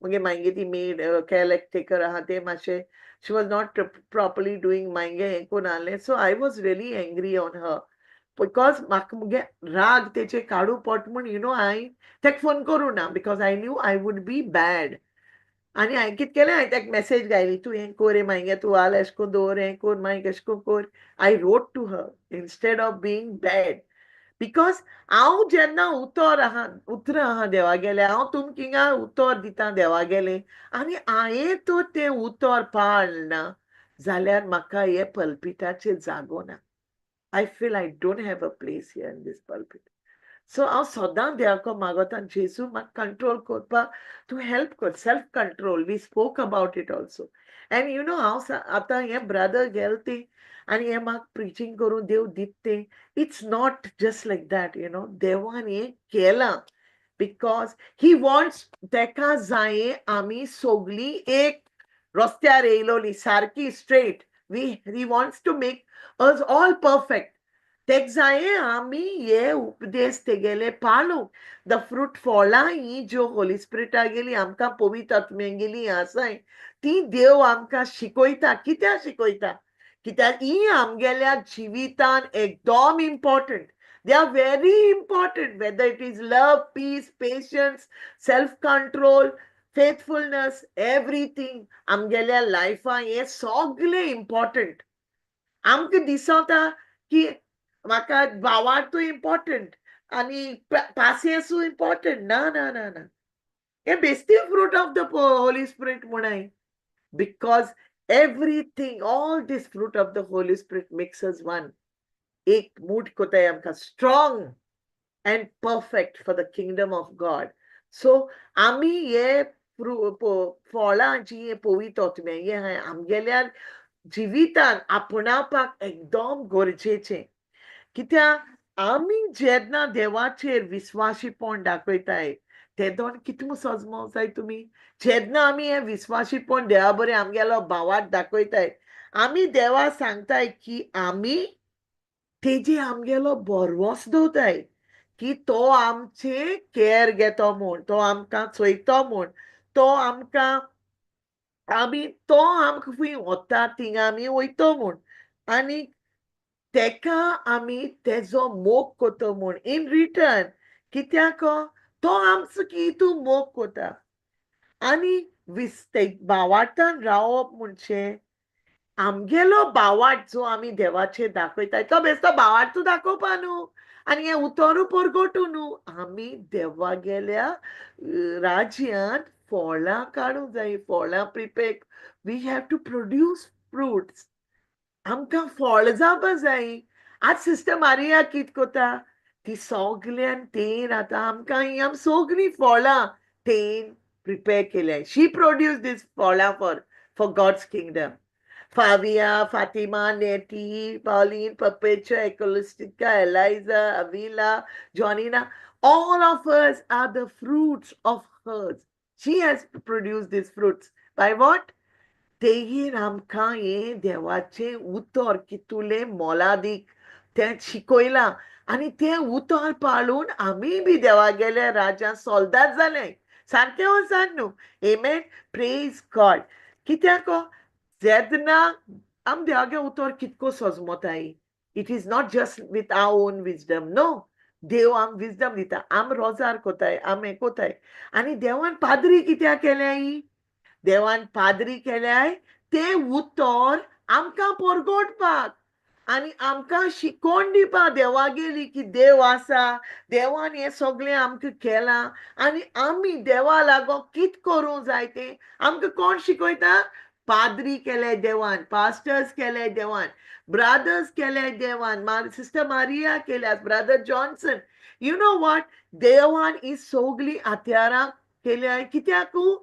मुगे मागीर ती made care आहा ते मातशें she was not properly doing मागीर हें कोन्न आहलें. So I was really angry on her because म्हाका मुगे राग तेचे काडू पोट म्हूण you know हांवें तेका फोन करूं ना because I knew I would be bad. आनी हांवें कितें केलें, हांवें ताका मॅसेज घायली, तूं हें कोर, मागीर तूं वाल एशें कोन्न दवर, हें कोर, मागीर एशें कोन्न कोर. I wrote to her instead of being bad because हांव जेन्ना उतर आहा, उतरां आहा देवागेलें, हांव तुमकां हिंगा उतर दिता देवागेलें आनी हांवें तर तें उतर पाळना जाल्यार म्हाका हे पल्पिटाचेर जागो ना. I feel I don't have a place here in this pulpit. So हांव सदां देवाक मागोता, जेजू, म्हाका कंट्रोल करपाक तूं हेल्प कर. Self control, we spoke about it also. And हांव आतां हें ब्रदर गेल ती आनी हें म्हाका प्रिचींग करूं देव दित तें, it's not just like that. देवान हें केलां because he wants, तेका जाये आमी सगळीं एक रस्त्यार येयलोली सारकी straight. We he wants to make us all perfect. तेक जाये आमी हे उपदेश तेगेले पाळूंक. The fruit, फळां ही ज्यो होली स्पिरिटागेली आमकां पवित्र आत्म्यागेली आसाय ती देव आमकां शिकयता. कित्याक शिकयता? कित्याक ही आमगेल्या जिवितान एकदम important. They are very important, whether it is love, peace, patience, self control, faithfulness, everything. आमगेल्या लायफान हे सगळे इम्पॉर्टंट. आमकां दिसता की म्हाका भावार्थूय इम्पॉर्टंट आनी पासियेंसूय इम्पॉर्टंट. ना, ना, ना, ना, हे बेस्ती fruit of the Holy Spirit म्हणाय, because everything, all this fruit of the Holy Spirit makes us one. एक मूठ कोताय आमकां strong and perfect for the kingdom of God. So आमी हे फळां जी पवित्र आत्मे हे आमगेल्या जिवितान आपणावपाक एकदम गरजेचें, कित्याक आमी जेन्ना देवाचेर विस्वाशीपण दाखयताय तेदोन कितें सजमो जाय तुमी. जेन्ना आमी हें विस्वाशीपण देवा बरें आमगेलो भावार्थ दाखयताय, आमी देवा सांगताय की आमी तेजे आमगेलो भरवंस दवरताय की तो आमचे केअर घेतो म्हूण, तो आमकां चोयतो म्हूण, तो आमकां आमी तो आमकां खंय वता थिंगा आमी वयतो म्हूण आनी तेका आमी तेजो मोग करतो म्हूण इन रिटर्न, कित्याक तो आमचो की तूं मोग करता. आनी भावार्थान रावप म्हणजे आमगेलो भावार्थ जो आमी देवाचेर दाखयता, तो बेश्टो भावार्थू दाखोवपा न्हू आनी हें उतरूय परगटू न्हू. आमी देवागेल्या राज्यांत फळां काडूंक जाय, फळां prepare. We have to produce fruits. आमकां फळ जावपा जाय. आज सिस्टर मारिया कित कोता? ती सगल्यान तेन आतां आमकां ही आम सगळीं फळां तेन प्रिपेर केल्या. She produce these फळां for God's kingdom. Favia, Fatima, Nettie, Pauline, Perpetua, Ecolistica, Eliza, Avila, Johnina, all of us are the fruits of hers. She has produced these fruits. By what? तेगेर आमकां हें देवाचें उतर कितुलें मोलादीक तें शिकयलां आनी तें उतर पाळून आमी बी देवागेल्या राज्यांत सोल्दाद जाले. सारकें वचान न्हू? Amen. Praise God. कित्याक जेन्ना आम देवागे उतर कितको सजमताय, it is not just with our own wisdom, no. देव आम विजडम दिता, आम रोजार कोताय, आम हें कोताय. आनी देवान पाद्री कित्याक केल्याय? देवान पाद्री केल्याय तें उतर आमकां परगटपाक आनी आमकां शिकोवन दिवपाक देवागेली की देव आसा, देवान हें सगळें आमकां केलां आनी आमी देवा लागोन कित करूंक जाय तें आमकां कोण शिकयता? पाद्री केले देवान, पास्टर्स केले देवान, ब्रादर्स केले देवान, सिस्टर मारिया केल्या, brother Johnson. You know what? देवान ही सगळीं हत्यारां केल्या कित्याकू?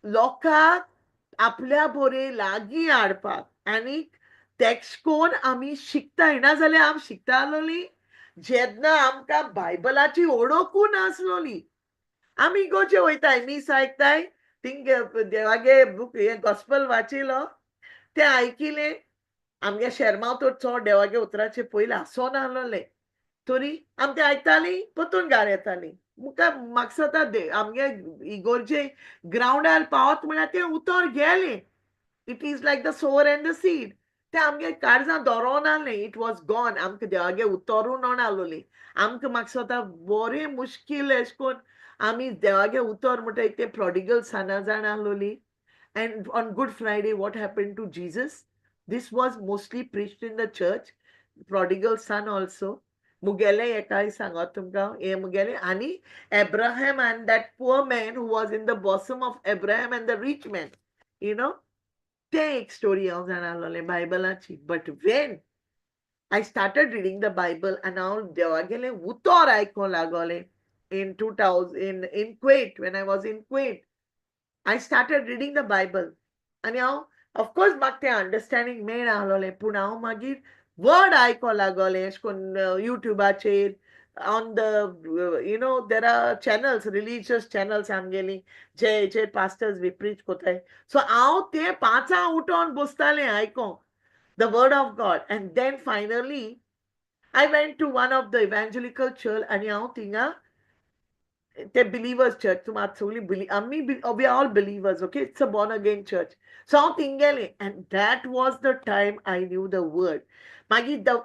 लोकांक आपल्या बरे लागीं हाडपाक आनी तेश कोन आमी शिकताय. ना जाल्यार आमी शिकता आसलोली जेन्ना आमकां बायबलाची ओळखूय नासलोली. आमी इगोर्जे वयताय, मीस आयकताय, थिंग देवागे बूक हें गॉस्पल वाचिलो तें आयकिलें. आमगे शेरमांव तर चड देवागे उतराचे पयलीं आसोनासलोलें, तरी आमी तें आयकतालीं, परतून घार येतालीं. मुखार म्हाका दिसता आमगे इगोर्जे ग्रावंडार पावत म्हळ्यार तें उतर गेलें. It is like the sower and the seed. तें आमगे काळजां दोरोन आहलें. It was gone. आमकां देवागे उतरूय नोणालोलीं आमकां. म्हाका दिसता बरें मुश्कील एशें कोन्न आमी देवागे उतर म्हणटाय तें प्रोडिगल सना जाणा आसलोलीं. And on Good Friday, what happen to Jesus? This was mostly preached in the church, prodigal son also. मुगेलें एकाय सांगत तुमकां हें मुगेलें आनी Abraham and that poor man who was in the bosom of Abraham and the rich man, तें एक story हांव जाणा आसलोलें बायबलाची. But when I started reading the Bible आनी हांव देवागेलें उतर आयकोंक लागोलें in 2000 in Kuwait, when I was in Kuwait, I started reading the Bible. आनी हांव of course म्हाका तें अंडरस्टँडींग मेळना आसलोलें, पूण हांव मागीर वर्ड आयकोंक लागोलें एशें कोन्न युट्यूबाचेर on the there are channels, religious channels आमगेली जे जे पास्टर्स बी प्रीच कोताय. सो हांव ते पांचां उठोन बसतालें आयकोंक the word of God. And then finally I went to one of the evangelical church आनी हांव थिंगा ते बिलीवर्स चर्च, तुमी आतां सगळीं आमी we are all believers, okay? It's a born again church. So हांव थिंग गेलें and that was the time I knew the word. मागीर the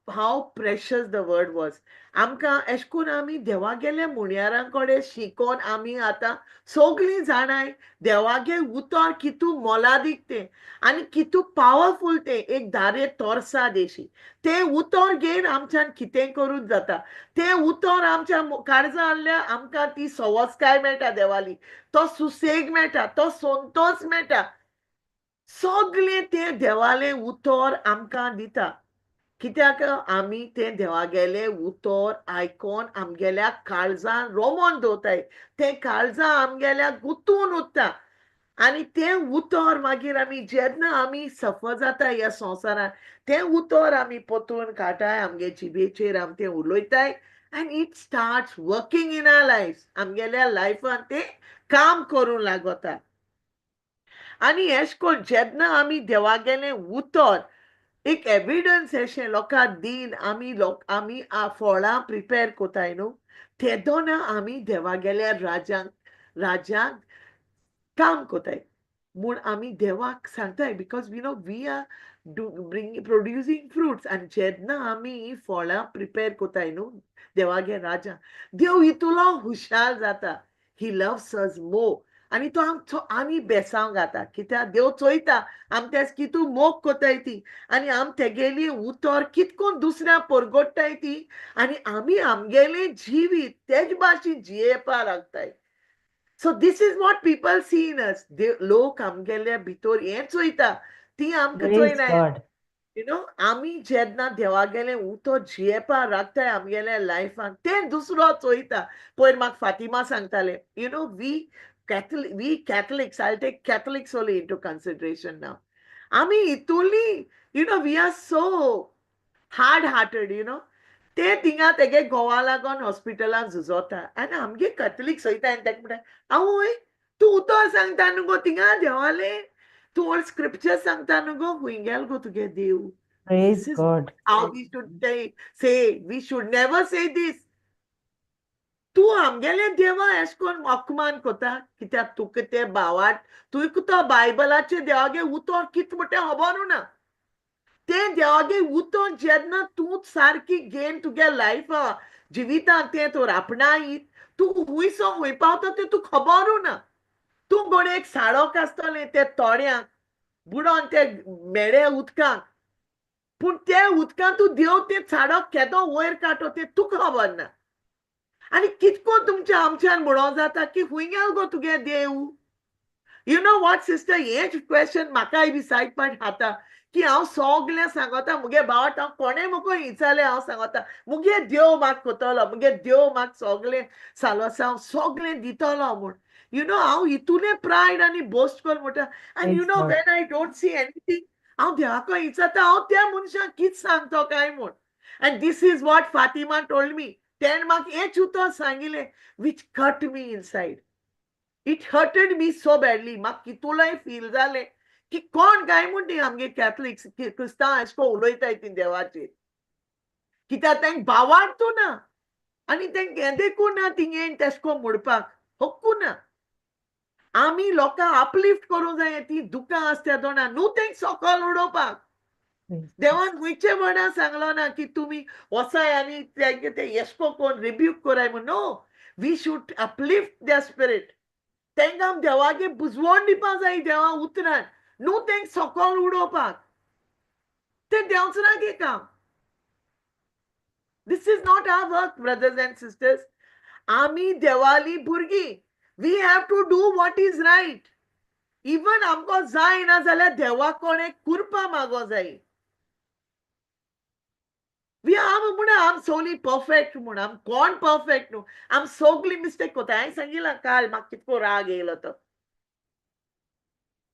how precious the word was. आमकां एशें कोन्न आमी देवागेल्या मुणयारां कडेन शिकोन आमी आतां सगळीं जाणाय देवागे उतर कितू मोलादीक तें आनी कितू पावरफूल तें, एक धारे तोरसा देशी. तें उतर घेवन आमच्यान कितें करूंक जाता. तें उतर आमच्या काळजां हाडल्यार आमकां ती सवस्काय मेळटा देवाली, तो सुसेग मेळटा, तो संतोश मेळटा. सगळें तें देवालें उतर आमकां दिता, कित्याक आमी तें देवागेलें उतर आयकोन आमगेल्या काळजान रोमोन दवरताय. तें काळजां आमगेल्या गुंतून उरता आनी तें उतर मागीर आमी जेन्ना आमी सफर जाता ह्या संवसारांत, तें उतर आमी पोतून काडटाय, आमगे जिबेचेर आमी तें उलयताय and it starts working in our life. आमगेल्या लायफान तें काम करूंक लागता. आनी एशें कोन्न जेन्ना आमी देवागेलें उतर एक एविडन्स अशें लोकांक दीन आमी लोक आमी फळां प्रिपेर कोताय न्हू, तेदोना आमी देवागेल्या राज्यांक काम कोताय म्हूण आमी देवाक सांगताय, because we know we are do bring producing fruits. आनी जेन्ना आमी फळां प्रिपेर कोताय न्हू देवागे राजा, देव इतलो हुशार जाता. He loves us more आनी तो आमचो आमी बेसांव घाता, कित्याक देव चोयता आम तेच कितू मोग कोताय ती आनी आम तेगेली उतर कितकोन दुसऱ्या परगोट्टाय ती आनी आमी आमगेलें जिवीत तेज भाशेन जियेवपा लागताय. So this is what people see in us. लोक आमगेल्या भितर हें चोयता, ती आमकां Praise चोयनाय. God. You know आमी जेन्ना देवागेलें उतर जियेवपा राखताय आमगेल्या लायफान, तें दुसरो चोयता. पयर म्हाका फातिमा सांगतालें, we Catholics, I take Catholics only into consideration now, आमी इतुली we are so hard hearted. ते थिंगा तेगे घोवा लागोन हॉस्पिटलान झुजोता आनी आमगे कॅथलिक चोयता आनी तेका म्हणटा, आवय, तूं उतर सांगता न्हू गो थिंगा देवालें, तूं ऑल स्क्रिप्चर सांगता न्हू गो, खूंय गेल गो तुगे देव? Praise This is God. How we should say. We should never say this. तूं आमगेले देवा एशें कोन्न अपमान कोता, कित्याक तुका ते भावार्थ, तुका तो बायबलाचे देवागे उतर कित म्हणटा तें खबरू ना. तें देवागे उतर जेन्ना तूं सारकी घेवन तुगे लायफा जिवितांत तें तर आपणायत, तूं खुंयसो खूंय पावता तें तुका खबरू ना. तूं घडये एक साडोक आसतलें ते तोड्यांक बुडोन ते मेळे उदकांक, पूण त्या उदकांत तूं देव तें साडोक केदो वयर काडटो तें तुका खबर ना. आनी कितको तुमच्या आमच्यान म्हणों जाता की खूंय गेल गो तुगे देव? You know what, sister, हेंच क्वेश्चन म्हाकाय बी सायड पाट खाता की हांव सगळें सांगता मुगे भावाट, हांव कोणें म्हाका विचारलें, हांव सांगता मुगे देव म्हाका कोतलो, मुगे देव म्हाका सगळें सालोसांव सगळें दितलो म्हूण. You know हांव इतुलें प्रायड आनी बोस्ट करून म्हणटा आनी you Praise no God. When I don't see anything, हांव देवाक विचारता, हांव त्या मनशाक कितें सांगतो काय म्हूण. And this is what Fatima told me. तेणें म्हाका हेंच उतर सांगिलें which cut me inside. It hurted me so badly. म्हाका कितुलाय फील जालें की कोण काय म्हूण ती आमगे कॅथलिक्स क्रिस्तांव अशें कोन्न उलयताय ती देवाचेर, कित्याक तांकां भावार्थ ना आनी तांकां हें देखून ना तिंगे तेशें कोन्न म्हणपाक हक्कू ना. आमी लोकांक अपलिफ्ट करूंक जाय ती दुकां आसता दोना न्हू तांकां सकयल उडोवपाक. Praise God. देवान खंयचे वडान सांगलो ना की तुमी वचाय आनी तेंगे ते येशको कोण रिब्यूक कराय म्हूण. No, we should uplift their spirit. तांकां आमी देवागे बुजवण दिवपा जाय देवा उतरान, न्हू तांकां सकयल उडोवपाक. तें देंवचरागे काम. This is not our work, brothers and sisters. आमी देवाली भुरगीं. We have to do what is right. Even आमकां जायना जाल्यार देवा कोणें कुरपा मागो जाय. वी आम म्हूण आम सगळीं परफेक्ट म्हूण, आम कोण परफेक्ट न्हू, आम सगळीं मिस्टेक कोता. हांवें सांगिलां काल म्हाका कितको राग येयलो तो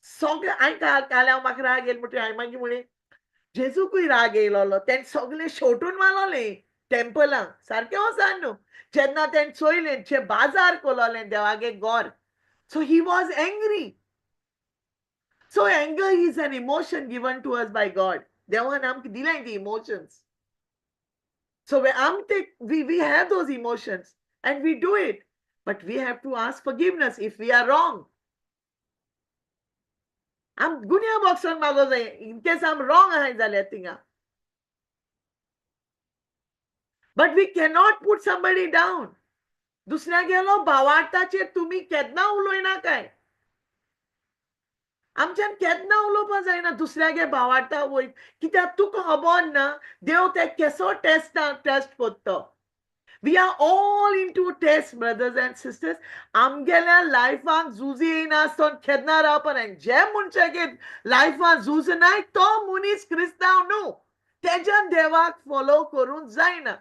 सगळें. हांवें काल हांव म्हाका राग येयलो म्हणटकीर हांवें मागीर म्हळें, जेजूकूय राग येयलोलो, तेणें सगळें शेवटून मारलोलें टेम्पलांक सारकें वचान न्हू. जेन्ना तेणें चोयलें जे बाजार कोलोलें देवागे गोर, so he was angry. So anger is an emotion given to us by God. देवान आमकां दिलाय ती emotions. So we have those emotions and we do it, but we have to ask forgiveness if we are wrong. आम गुन्या बॉक्सान मागो जाय in case आम wrong आहाय जाल्यार थिंगा. But we cannot put somebody down. दुसऱ्या गेलो भावार्थाचेर तुमी केन्ना उलयनाकाय. आमच्यान केन्ना उलोवपा जायना दुसऱ्यागे भावार्था वयर, कित्याक तुका खबर ना देव ते केसो टेस्ट टेस्ट करता. We are all into test, brothers and sisters. आमगेल्या लायफाक झुज येयनासतना केन्ना रावपा जाय. जे मनशागे लायफान झूज नाय तो मनीस क्रिस्तांव न्हू, तेज्यान देवाक फॉलो करूंक जायना.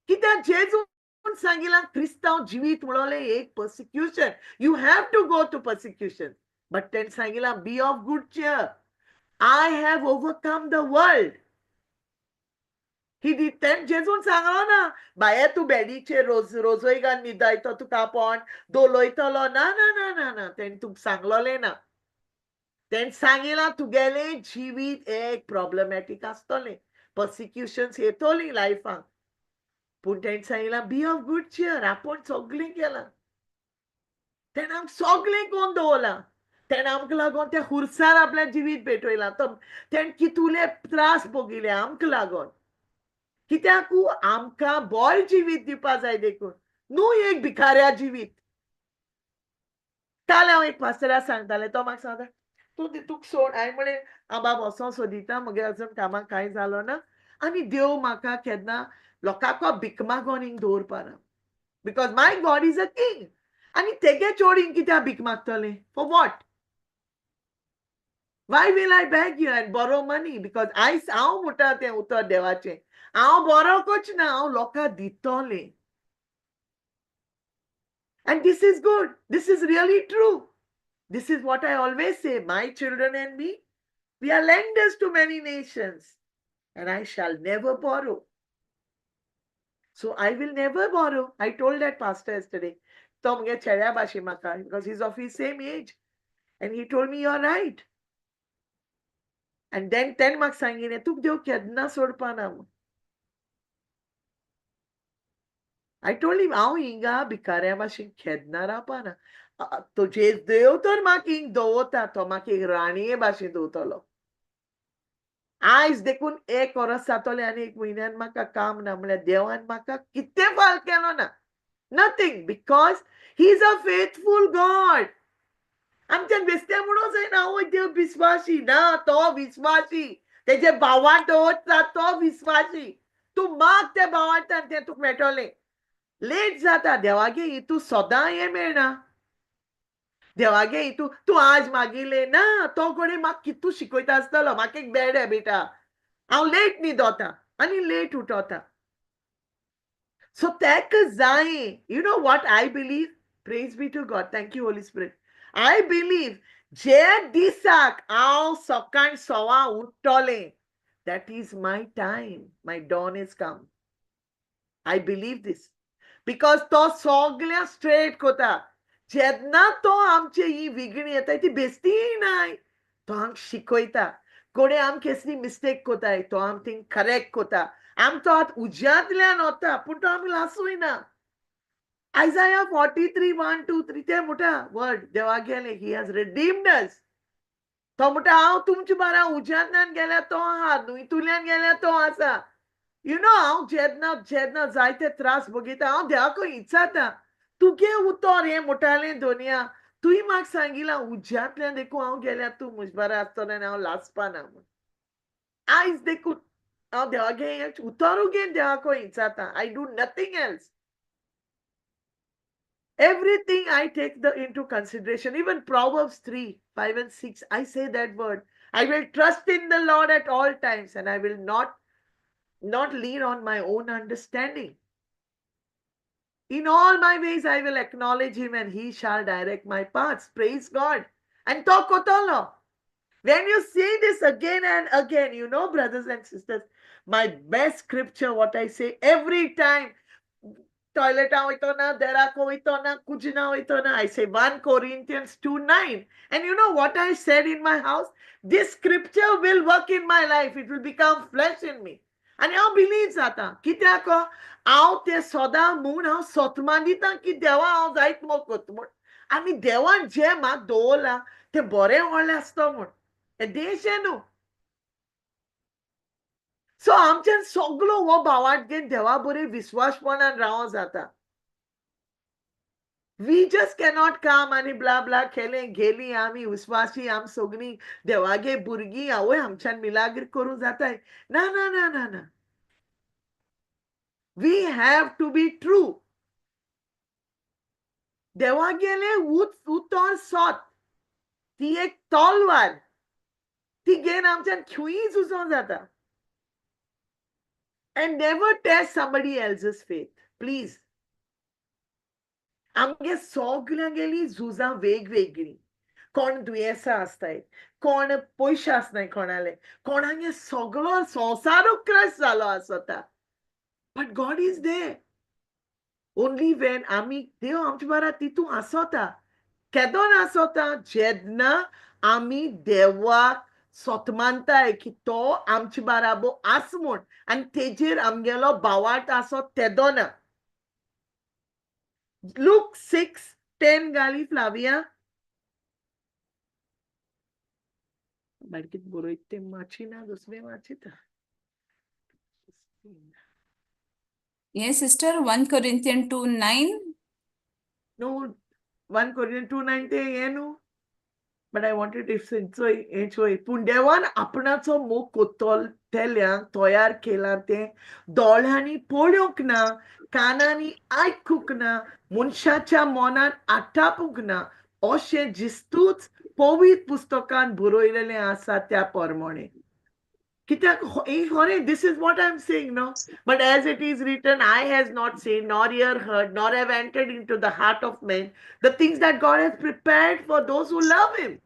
कित्याक जेजून सांगिलां क्रिस्तांव जिवीत म्हणलें एक persecution. You have to go to persecution. But तेणें सांगिलां, be of good cheer, I have overcome the world. He did. तेणें जेजून सांगलो ना, बाये तूं बेडीचेर रोज रोजोयगान न्हिदायतो, तुका आपोवन धोलयतलो. ना ना ना ना ना, तेणें तुका सांगलोलें ना. तेणें सांगिलां तुगेलें जिवीत एक प्रॉब्लमॅटीक आसतलें, पर्सिक्युशन्स येतली लायफाक. पूण तेणें सांगिलां, बी ऑफ गूड चियर, आपूण सगळें केलां. तेणें आमकां सगळें करून दवरलां. तेणें आमकां लागून त्या खुर्सार आपल्या जिवीत पेटयलां. तो तेणें कितुले त्रास भोगिले आमकां लागून, कित्याकू आमकां बरें जिवीत दिवपा जाय देखून, न्हू एक भिकाऱ्या जिवीत. काल हांव एक पास्टराक सांगतालें, तो म्हाका सांगता, तूं तुका सोड. हांवें म्हणलें, हांव बाब वचों सोदिता, म्हगे अजून कामाक कांय जालो ना आनी देव म्हाका केन्ना लोकांक भीक मागोन हिंग दवरपा ना, because my God is a king. आनी तेगे चोडींग कित्याक भीक मागतलें? For what? Why will I beg you and borrow money? Because आयज हांव म्हणटा तें उतर देवाचें, हांव बरो करच ना, हांव लोकांक दितलें. And this is good. This is really true. This is what I always say. My children and me, we are lenders to many nations, and I shall never borrow. So I will never borrow. I told that pastor yesterday. तो मुगे चेड्या भाशे म्हाका, because he's of his same age. And he told me, you're right. And then तेणें म्हाका सांगिलें, तुका देव केन्ना सोडपा ना म्हूण. I told him, हांव हिंगा भिकाऱ्या भाशेन केन्ना रावपा ना. तो जे देव तर म्हाका हिंग दवरता, तो म्हाका एक राणये भाशेन दवरतलो. आयज देखून एक वर्स जातलें आनी एक म्हयन्यान म्हाका काम ना, म्हणल्यार देवान म्हाका कितें फाल केलो ना. Nothing, because he is a faithful God. आमच्यान बेस्ते म्हणून जायना आवय देव विस्वासी ना, तो विस्वासी. तेजे भावान दवरता तो विस्वासी. तूं माग त्या भावार्थान, तें तुका मेळटलें. लेट जाता देवागे, हितू सदां हें मेळना देवागे. हितू तूं आज मागिलें ना, तो कोणी म्हाका कितू शिकयता आसतलो. म्हाका एक बॅड हॅबिट आहा, हांव लेट न्हिदोता आनी लेट उठोता. सो तेका जाय. You know what I believe? Praise be to God. Thank you, Holy Spirit. I believe जे दिसाक हांव सकाळ सवा उठ्ठलें, that is my time, my dawn is come. I believe this because तो सगळ्या स्ट्रेट कोता. जेन्ना तो आमचे ही विघणी येता ती बेस्ती नाय, तो आमकां शिकयता. कोणे आम केसली मिस्टेक कोताय तो आम थिंग करेक्ट कोता. आमचो हात उज्यांतल्यान वता पूण तो आमकां लासूय ना. Isaiah 43:1-3 ते म्हणटा वर्ड देवा गेले, he has redeemed अस. तो म्हणटा हांव तुमचे बारा उज्यांतल्यान गेल्या तो आहा, न्हंयतुल्यान गेल्या तो आसा. You know, हांव जेन्ना जेन्ना जायते त्रास भोगिता, हांव देवाक इचाता, तुगे उतर हें म्हणटालें दोनया, तुवें म्हाका सांगिलां उज्यांतल्यान देखून हांव गेल्या, तूं म्हजे बारा आसतलें आनी हांव लासपा ना म्हूण. आयज देखून हांव देवागे उतरूय घेवन देवाक इचाता. I do nothing else. Everything I take the into consideration. Even Proverbs 3:5 and 6, I say that word. I will trust in the Lord at all times, and I will not lean on my own understanding. In all my ways I will acknowledge him, and he shall direct my paths. Praise God. And तो कोतलो. When you say this again and again, you know, brothers and sisters, my best scripture, what I say every time, toilet वयतो ना, देराक वयतो ना, कुजना वयतो ना, I say 1 Corinthians 2:9. And you know what I said in my house? This scripture will work in my life. It will become flesh in me. आनी हांव believe जाता, कित्याक हांव तें सदां म्हूण हांव सतमान दिता की देवा हांव जायत मोग करता म्हूण, आनी देवान जें म्हाका दवरलां तें बरें व्हडलें आसता म्हूण. हें देश न्हू. सो आमच्यान सगलो हो भावार्थ घेवन देवा बरें विस्वासपणान रावो जाता. We just cannot come आनी ब्ला ब्ला केलें गेली, आमी विस्वासी, आम सगळीं देवागे भुरगीं, आवय आमच्यान मिलाग्र करूं जाताय. ना ना ना ना ना, we have to be true. देवागेलें उतर सत, ती एक तलवार, ती घेवन आमच्यान खंयूय झुजों जाता. And never test somebody else's faith, please. आमगे सगल्यांगेली झुजां वेगवेगळीं. कोण दुयेंसां आसताय, कोण पयशे आसनाय, कोणाले कोणागे सगलो संवसारूच क्रश जालो आसता. But God is there. Only when आमी देव आमचे बारा तितू आसता. केदोन आसता? जेन्ना आमी देवाक सतमानताय की तो आमचे बाराबो आस म्हूण, आनी तेजेर आमगेलो भावार्थ आसो तेदोना. Luke 6:10 गाली फ्लाविया. बारकीत बरयत तें माची ना, दुसरें वाचिता. Yes, sister, 1 Corinthians 2:9. No, 1 Corinthians 2:9 ते हें न्हू, बट I wanted if चोय हें चोय. पूण देवान आपणाचो मोग कोत्तल्यांक तयार केला तें दोळ्यांनी पळोवंक ना, कानांनी आयकूंक ना, मनशाच्या मनान आटापूंक ना, अशें जिस्तूच पवित्र पुस्तकान बरयलेलें आसा त्या प्रमाणे. कित्याक हें खरें, this is what I am saying, no? But as it is written, eye has not seen, nor ear heard, nor have entered into the heart of man the things that God has prepared for those who love him.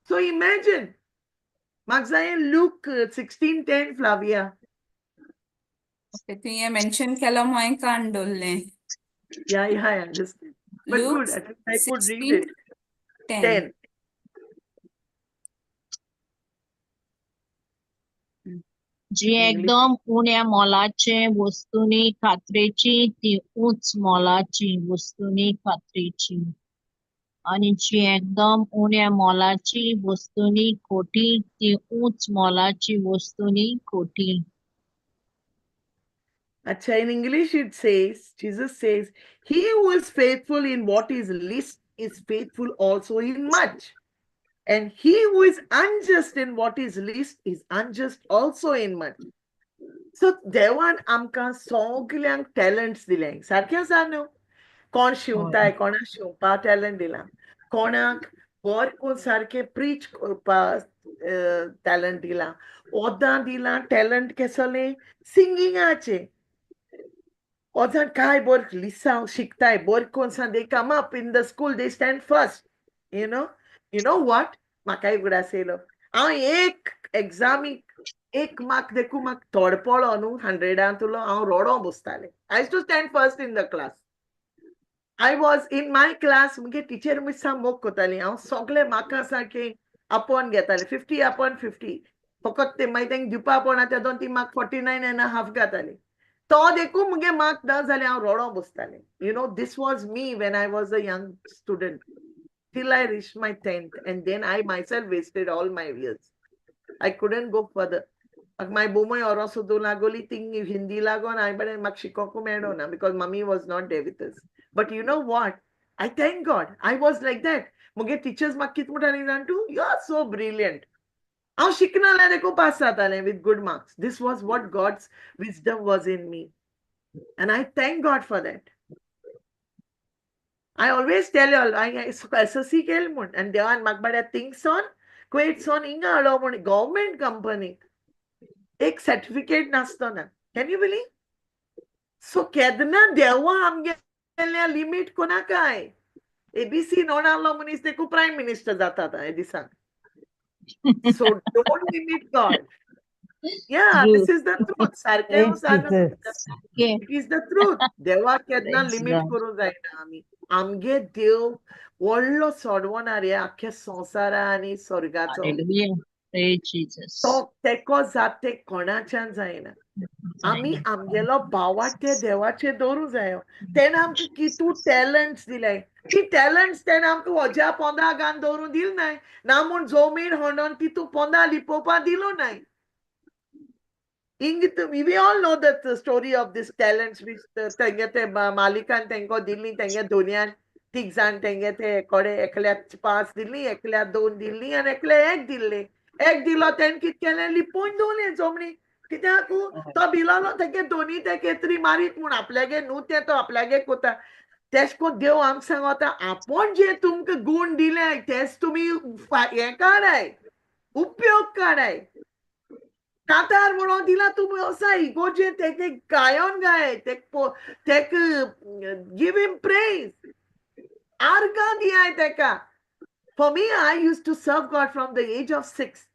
So imagine. म्हाका जाय Luke 16:10, Flavia. Okay, तुवें mention केलो म्हणून हांवें कान दवरलें. Yeah, I understand. But Luke good, at least I could read 16 it. 10. 10. जी एकदम उण्या मोलाचे वस्तूंनी खात्रेची ती उंच मोलाची वस्तूंनी खात्रेची, आणि जी एकदम उण्या मोलाची वस्तूंनी खोटी ती उंच मोलाची वस्तूंनी खोटी. Acha, in English it says, Jesus says, he who is faithful in what is least is faithful also in much. And he who is unjust in what is least is unjust also in much. So देवान आमकां सगल्यांक टॅलंट्स दिले. सारकें आसा न्हू? कोण शिंवताय, कोणाक शिंवपा talent दिला, कोणाक बरें कोण सारकें प्रीच करपा टॅलंट दिला, ओदां दिलां टॅलंट केसलें सिंगिंगाचें. ओजान काय बरें लिसांव शिकताय, बरें कोण सा, they come up in the school, they stand first, you know. You know what, म्हाकाय उगडास येयलो, हांव एक एग्जामीक एक मार्क देखून म्हाका थोडो पडलो न्हू हंड्रेडांतलो, हांव रोडो बसतालें. I used to stand first in the class. I was in my class, मुगे टिचर मिसां मोग कोताली. हांव सगळे म्हाका सारकें आपोवन घेतालें, 50 अपॉन 50. फकत ते मागीर तांकां दिवपा पडना ते दोन ती म्हाका 49.5 घाताली. तो देखून मुगे मार्क ना जाल्यार हांव रोडो बसतालें. You know, this was me when I was a young student till I reached my 10th, and then I myself wasted all my years. I couldn't go further. मागीर बोमय ओरो सोदूं लागोली, थिंग हिंदी लागोन हांवें बरें म्हाका शिकोवंक मेळो ना, because mummy was not there with us. But you know what, I thank God I was like that. मुगे टिचर्स म्हाका कितें म्हणटाली जाण तूं, you are so brilliant. हांव शिकना जाल्यार देखून पास जातालें with good marks. This was what God's wisdom was in me, and I thank God for that. I always tell you, I SSC केल म्हूण, आनी देवान म्हाका बऱ्या थिंगसोन कुवेटसोन हिंगा हाडलो म्हूण गव्हर्मेंट कंपनी, एक सर्टिफिकेट नासतना. Can you believe? सो केन्ना देवा आमगेल्या लिमीट कोणाकाय. एबीसी नोणालो मनीस देखून प्रायम मिनिस्टर जाता आतां हे दिसांक. So don't limit God. Yeah, this is the truth. सारकें Praise आसा न्हू? Jesus. It is the truth. देवाक केन्ना Praise limit God. करूंक जायना आमी. आमगे देव व्हडलो सोडवणार ह्या आख्ख्या संवसारा आनी स्वर्गाचो. Hallelujah. Praise Jesus. तो तेको जात ते कोणाच्यान जायना. आमी आमगेलो भावार्थ देवाचेर दवरूंक जायो. तेणें आमकां कितू टॅलंट्स दिले, ती टॅलंट्स तेणें आमकां वज्या पोंदा घालून दवरूंक दिल नाय, ना म्हूण जमीन होंडोन तितू पोंदा लिपोवपा दिलो नाय. इंग we all know the story of this talents which तेंगे ते मालिकान तेंको दिल्ली. तेंगे दोनयान तीग जाण तेंगे ते कोडे एकल्याक पांच दिल्ली, एकल्याक दोन दिल्ली आनी एकल्याक एक दिल्ली. एक दिलो, तेणें कितें केलें? लिपोवन दवरलें जमनी. कित्याक? तो भिलोलो तेगे दोनी ते केतरी मारीत म्हूण. आपल्यागे न्हू तें, तो आपल्यागे कोता. तेश कोन देव आमकां सांगता, आपूण जे तुमकां गूण दिले तेच तुमी हें काडाय, उपयोग काडाय. कातार म्हणून दिला, तुमी वसा इगोर्जेन तेगे गायन गाय, तेक give him praise, आर्गां दियाय तेका. For me, I used to serve God from the age of 6.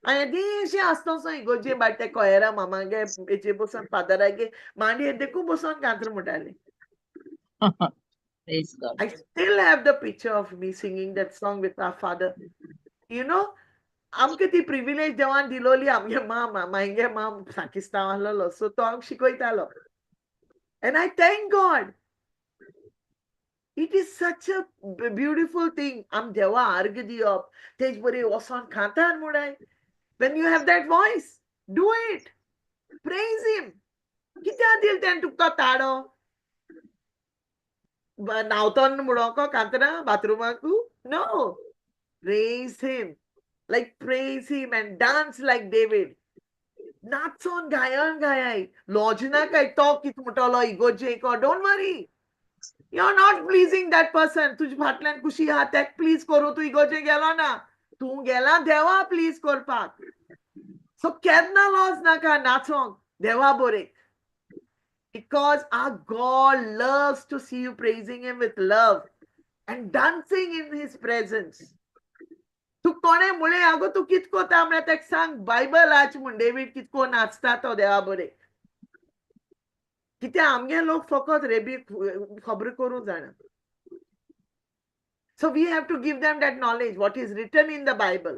हांवें देशे आसतोसो इगोर्जे बाट ते कोयरा मामागे हेजे बसून, फादरागे मांडयेर देखून बसून कांतर म्हणटालें. Praise God. I still have the picture of me singing that song with our father. आमकां ती प्रिविलेज देवान दिलोली. आमगे माम, मांगे माम सांकिस्तांव आसलेलो, सो तो आमकां शिकयतालो and I thank God. It is such a beautiful thing. आम देवा आर्ग दिवप, तेज बरी वचोन कांतार म्हणय. When you have that voice, do it, praise him. कित्याक दिल तेणें तुका ताळो? न्हांवतन म्हणोंक कांतरां बाथरुमाकू? No, praise him, like praise him and dance like David. नाचोन गायन गायाय, लॉज नाकाय. तो कित म्हणटलो इगोर्जेक, don't worry, you are not pleasing that person. तुजे फाटल्यान खुशी आहा तेक प्लीज करूं तूं इगोर्जे गेलो ना. तूं गेला देवा प्लीज करपाक. सो केन्ना लॉज नाका नाचोंक देवा Boric, because our God loves to see you praising him with love and dancing in his presence. तूं कोणें म्हळें, "आगो, तूं कित कोता?" म्हळ्यार तेका सांग, बायबल वाच म्हण, डेवीड कितको नाचता तो देवा बरें. कित्याक आमगे लोक फकत रेबी खबर करूं जाणा. So we have to give them that knowledge, what is written in the Bible.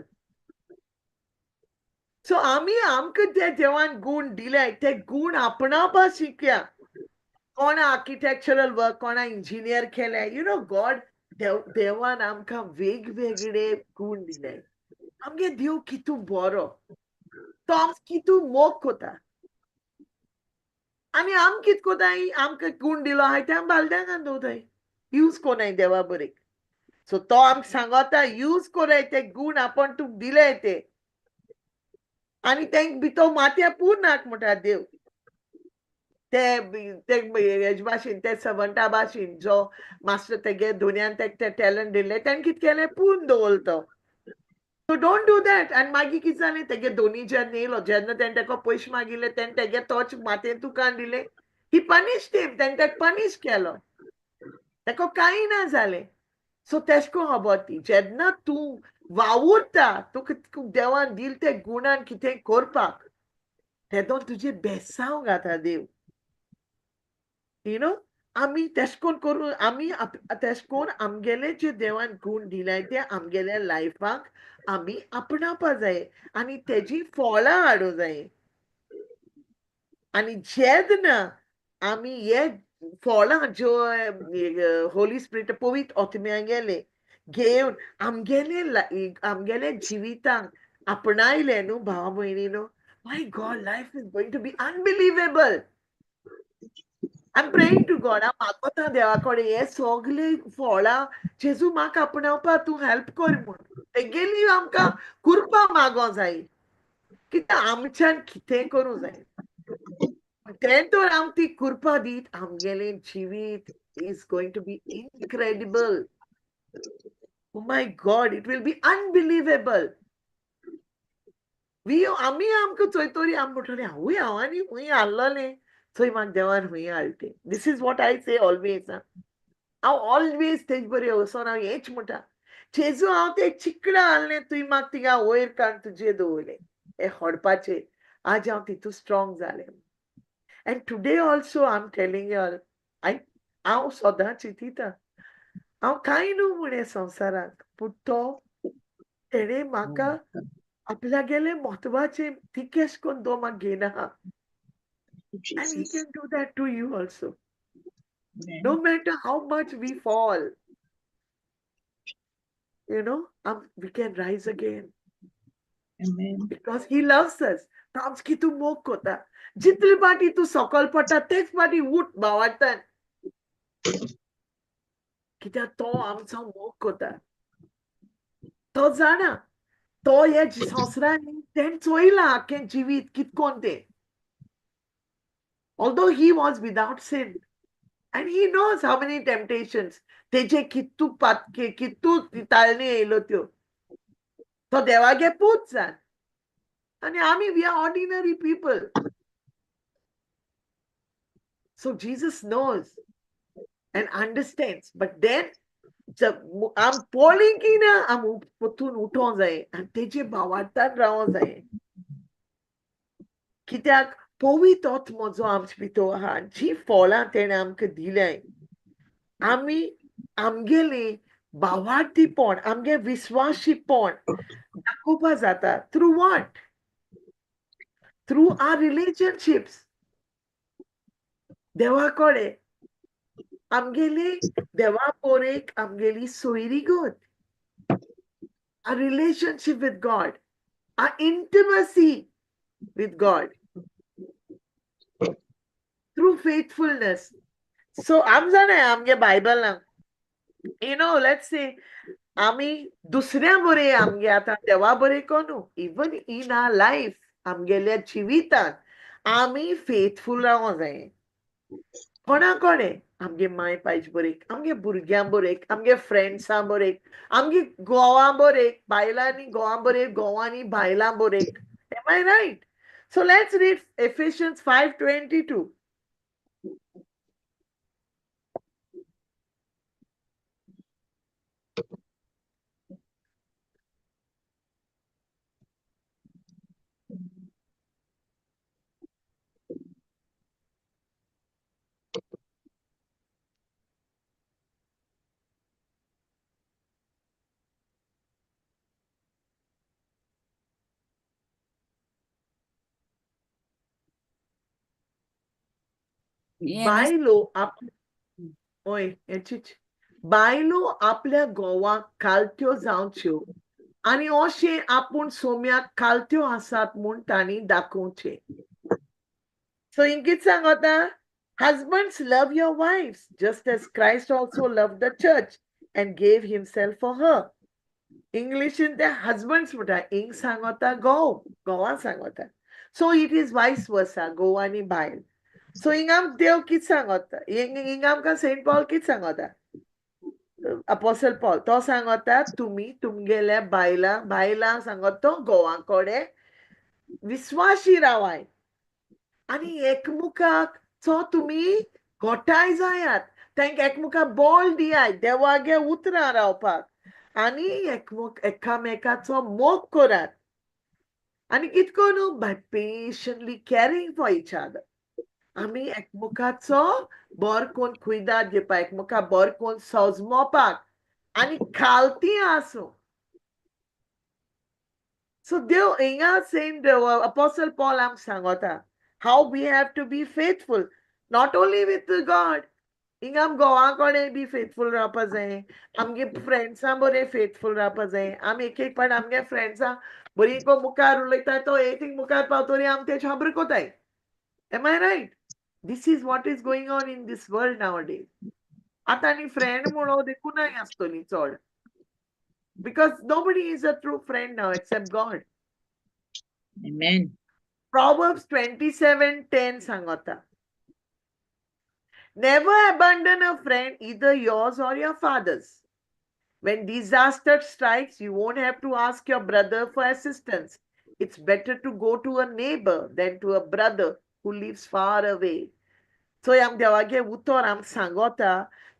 So आमी आमकां ते देवान गूण दिले, ते गूण आपणावपा शिकया. कोणा आर्किटेक्चरल वर्क, कोणा इंजिनियर केले, you know God, देवान आमकां वेगवेगळे गूण दिले. आमगे देव कितू बरो, तो आमकां कितू मोग कोता. आनी आम कित कोताय? आमकां गूण दिलो आहाय ते आम बालद्यांगान दवरताय, यूज कोनाय देवा बरेक. सो तो आमकां सांगता, यूज कोराय ते गूण आपण तुका दिले ते आनी तेंक भितर मातये पूर नाक म्हणटा देव. ते ते हेजे भाशेन, ते सर्वंटा भाशेन, जो मास्टर तेगे दोनयान तेक ते टॅलंट दिल्ले, तेणें कितें केलें? पूर्ण दवरलो तो. So don't do that. आनी मागीर कितें जालें? तेगे दोनी जेन्ना येयलो, जेन्ना तेणें तेका पयशे मागिल्ले, तेणें तेगे तोच मातयेन तुकान दिलें. He punished him. तेणें तेका पनिश केलो, तेका कांय ना जालें. सो तेश कोन खबर ती जेन्ना तूं वावुरता, तुका देवान दिल ते गुणान कितें करपाक, तेदोन तुजें बेसांव घाता देव. You know आमी तेश कोन करूं, आमी तेश कोन आमगेले जे देवान गूण दिलाय ते आमगेल्या लायफाक आमी आपणावपा जाय आनी तेजी फळां हाडूं जाय. आनी जेन्ना आमी हे फळां ज्यो होली स्पिरिट, पवित्र आत्म्यागेले घेवन आमगेले जिवितांक आपणायले न्हू, भावा भयणी न्हू, my God, life is going to be unbelievable. I am praying to God. हांव मागोता देवा कडेन, हे सगळे फळां जेजू म्हाका आपणावपाक तूं हेल्प कर म्हूण. तेगेली आमकां कृपा मागो जाय, कित्याक आमच्यान कितें करूं जाय. तें तर आमकां ती कृपा दीत, आमगेलें जिवीत is going to be incredible. Oh my God, it will be unbelievable. We आमी आमकां चोयतरी आमी म्हणटले, हांवूय हांव आनी खूंय आहलोलें, चोय म्हाका देवान खूंय हाडलें. This is what I say always. हांव ऑलवेज तेज बरें वचोन हांव हेंच म्हणटा, जेजू, हांव ते चिकडां आहलें, तुवें म्हाका थिंगा वयर काडून तुजें दवरलें हें होडपाचेर. आज हांव तितू स्ट्रॉंग जालें. And today also I am telling you, I हांव सदां चिंतिता, हांव कांय न्हू म्हूण हे संवसारांत, पूण तो तेणें म्हाका आपल्यागेलें म्हत्वाचें तिकेश करून तो म्हाका घेयना. And he Jesus. Can do that to you also. Amen. No matter how much we fall, we can rise again Amen. Because he loves us. तो आमचो कितू मोग कोता. जितले पाटी तूं सकल पडटा तेच पाटी उठ भावार्थान, कित्याक तो आमचो मोग कोता. तो जाणा तो ह्या संवसारांत तेणें चोयलां आख्खें जिवीत कितकोन तें. Although he was without sin, and he knows how many temptations, तेजे कितू पातके कितू ताळणी येयल्यो त्यो. तो देवागे पूत जान आनी आमी we are ordinary people. So Jesus knows and understands. But then आम पळय की ना आम परतून उठोंक जाय आनी तेजे भावार्थान रावोंक जाय. कित्याक पवित्र आत्मो जो आमचे भितर आहा, जी फळां तेणें आमकां दिल्याय, आमी आमगेली भावार्थीपण आमगे विस्वाशीपण दाखोवपा जाता. Through what? Through our relationships. देवा कडेन आमगेली देवा पोरेक आमगेली सोयरीगत, our relationship with God, our intimacy with God through faithfulness. So आम जाणा आमगे बायबलान, you know, let's say आमी दुसऱ्या बरे आमगे आतां देवा बरे कोनू, इवन इन our life आमगेल्या जिवितान आमी फेथफूल रावों जाय. कोणा कडेन? आमगे माय पायच बरेक, आमगे भुरग्यां बरेक, आमगे फ्रेंड्सां बरेक, आमगे घोवां बरेक, बायलांनी घोवां बरेक, घोवांनी बायलां break. Am I right? So let's read Ephesians 5:22. बायलो आप ओय हेचीच बायलो आपल्या घोवाक कालत्यो जावच्यो आनी अशें आपूण सोम्याक कालत्यो आसात म्हूण तांणी दाखोवचें. सो हिंग कितें सांगता? Husbands, love your wives just as Christ also loved the church and gave himself for her. इंग्लिशीन ते हजबंड्स म्हणटा, हिंग सांगता घोव, घोवा सांगता. So it is vice versa, घोव आनी बायल. सो हिंगा आमकां देव कितें सांगता? हिंगा आमकां सेंट पॉल कितें सांगता? अपोसल पॉल तो सांगता तुमी तुमगेल्या बायलां बायलां सांगता तो घोवां कडेन विस्वाशी रावाय आनी एकमुखाक चो तुमी घोटाय जायात, तांकां एकमुखाक बळ दियाय देवागे उतरां रावपाक आनी एकमुख एकामेकाचो मोग करात. आनी कितें करून? By patiently caring for each other. आमी एकमुखाचो बर कोण कुयदाद घेवपाक, एकमुखा बर कोण सजमोवपाक आनी खालती आसूं. सो देव हिंगा सेंट अपोसल पॉल आमकां सांगता how we have to be faithful not only with God. हिंगा आम घोवा कडेन बी फेथफूल रावपा जाय, आमगे फ्रेंड्सां बरें फेथफूल रावपा जाय. आमी एक एक पाट आमगे फ्रेंड्सां बरी को मुखार उलयता तो एक एक मुखार पावतरी आमी तेज खबर कोताय. Am I right? This is what is going on in this world nowadays. आतां आनी फ्रेंड म्हणून देखूनय आसतली चड, because nobody is a true friend now except God. Amen. Proverbs 27:10 सांगता, Never abandon a friend, either yours or your father's. When disaster strikes, you won't have to ask your brother for assistance. It's better to go to a neighbor than to a brother who lives far away. So आम देवागे उतर आमकां सांगता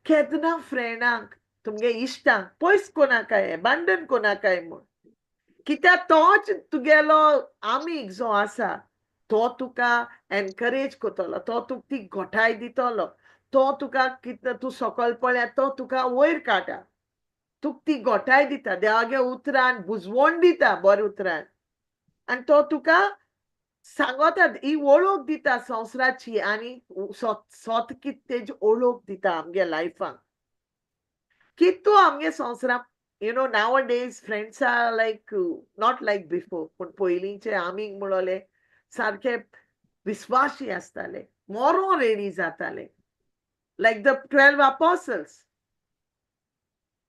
केन्ना फ्रेंडांक तुमगे इश्टांक पयस कोणाकाय एबांडन कोणाकाय म्हूण, कित्याक तोच तुगेलो आमीग जो आसा तो तुका एनकरेज करतलो, तो तुका ती घोटाय दितलो, तो तुका कितें तूं सकयल पळ्ळ्यार तो तुका वयर काडटा, तुका ती घोटाय दिता देवागे उतरान बुजवण दिता बऱ्या उतरान, आनी तो तुका सांगता ही वळख दिता संवसाराची आनी सत कितें तेजी वळख दिता आमगे लायफाक. कितू आमगे संवसाराक, you know, nowadays friends are like not like before. पूण पयलींचे आमीग म्हणले सारखे विस्वाशी आसताले, मोरो रेडी जाताले, लायक the 12 apostles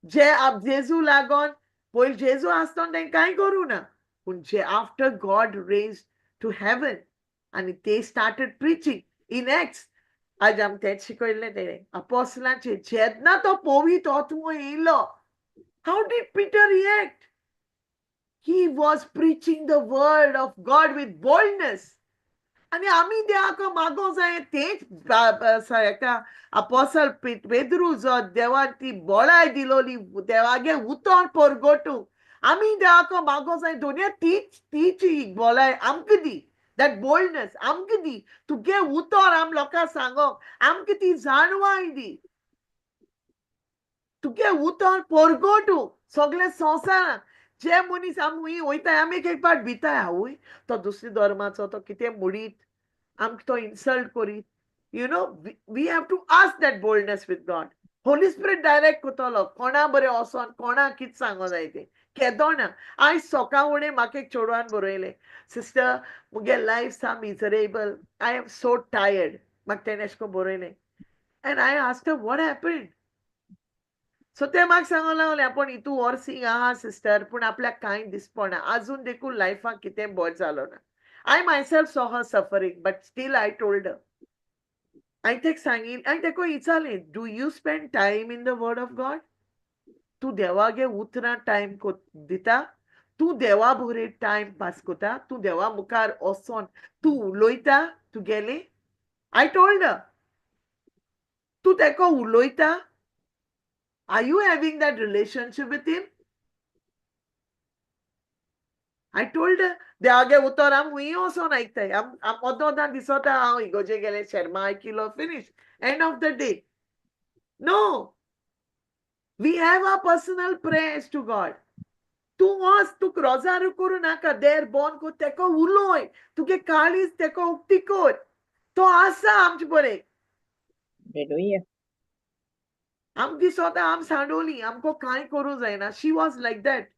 जे जेजू लागोन पयलीं जेजू आसतना तें कांय करूं ना, पूण जे after God raise to heaven आनी ते स्टार्टेड प्रिचींग इन एक्ट्स. आज आम तेंच शिकयल्लें तेणें अपोसलांचे. जेन्ना तो पवित्र आत्मो येयलो, how did Peter react? He was preaching the word of God with boldness. आनी आमी देवाक मागोंक जाय तेंच. एका अपोसल पेद्रू जो देवान ती बोळाय दिलोली देवागे उतर परगटूंक, आमी देवाक मागोंक जाय, दोनया तीच तीच बोलाय आमकां दी, that boldness आमकां दी, तुगे उतर आम लोकांक सांगोंक आमकां ती जाणवाय दी, तुगे उतर परगटूंक सगळे संवसाराक. जे मनीस आमी वयताय, आमी एक एक पाट भिताय, आवय तो दुसऱ्या धर्माचो, तो कितें म्हणीत आमकां, तो इन्सल्ट करीत. We have to ask that boldness with God. Holy Spirit direct करतलो कोणा बरें वचोन कोणा कितें सांगो जाय तें केदोना. आयज सकाळ फुडें म्हाका एक चेडवान बरयलें, सिस्टर, मुगे लायफ सा miserable, I am so tired. म्हाका तेणें अशें करून बरयलें and I asked what happened. So ते म्हाका सांगूंक लागले, आपूण हितू वर्सिंग आहा सिस्टर, पूण आपल्याक कांय दिसपना आजून देखून लायफाक कितें बरें जालो ना. I myself saw her suffering, but still I told her, हांवें ताका सांगिल्लें, हांवें ताका विचारलें, do you spend time in the word of God? तूं देवागे उतरां टायम दिता? तूं देवा बरोबर टायम पास करता? तूं देवा मुखार वचोन तूं उलयता तुगेलें? I told, तूं ताका उलयता? Are you having that relationship with him? I told her, देवागे उतर आम हुंय वचोन आयकताय, आम मोदो मोदां दिसता हांव इगोजे गेलें, शेर्मा आयकिलो, finish, end of the day. No, we have our personal prayers to God. तूं वच, तूं रोजार करूं नाका, देर बंद कर, तेका उलोय, तुगे काळीज तेका उक्ती कर, तो आसा आमचे बरें. Hallelujah. आमकां दिसता आम सांडोली, आमकां कांय करूं जायना. She was like that,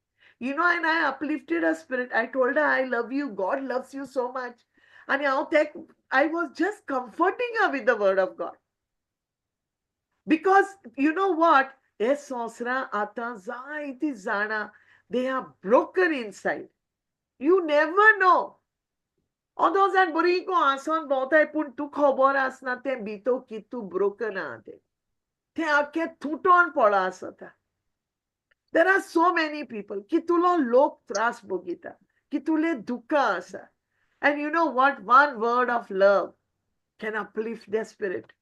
and I uplifted her spirit. I told her, I love you, God loves you so much. आनी हांव तेक I was just comforting her with the word of God. Because you know what? हे संवसारां आतां जायतीं जाणां, they are broken inside. You never know. अदो जाण बरी को आसोन भोंवताय, पूण तूं खबर आसना तें भितर कितू ब्रोकन आहा तें, तें आख्खें तुटोन पडलां आसता. There are so many people कितुलो लोक त्रास भोगिता, कितुले दुख्खां आसा. And you know what? One word of love can uplift their spirit.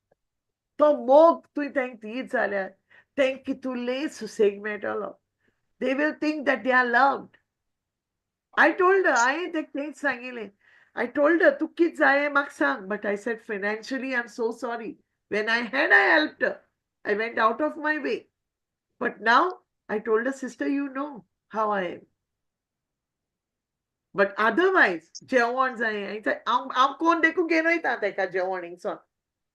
तो मोग तुवें तांकां दीत जाल्यार तांकां कितुले सुसेग मेळटलो. They will think that they are loved. I told her, हांवें ताका तेंच सांगिल्लें. I told her, तूं कितें जाय म्हाका सांग. But I said, financially, I am so sorry. When I had, I helped her. I went out of my way. But now, I told her, sister, you know how I am. But otherwise, जेवण जाय हांव हांव कोण देखून घेवन वयता ताका जेवण हिंगसोन.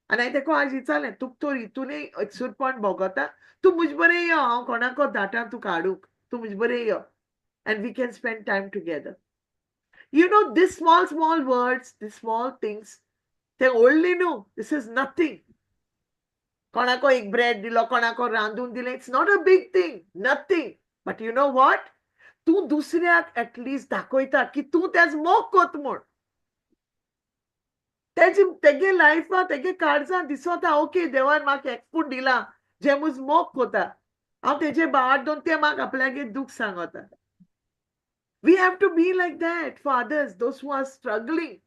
आनी हांवें ताका आज विचारलें, तुका तर हितूनय एकसूरपण भोगता, तूं म्हजे बरें यो, हांव कोणाको धाडटा तुका हाडूंक, तूं म्हजे बरें यो and we can spend time together. This small small words, this small things, ते व्हडली न्हू, this is nothing. कोणाको एक ब्रेड दिलो, कोणाको रांदून दिलें, it's not a big thing, nothing. But you know what? तूं दुसऱ्याक एटलिस्ट दाखयता की तूं तेज मोग कोत म्हूण. तेजे तेगे लायफान तेगे काळजान दिसता, ओके, देवान म्हाका एकपूण दिला जे म्हज मोग कोता, हांव तेजे बाड दोन ते म्हाका आपल्यागे दूख सांगता. We have to be like that for others, those who are struggling.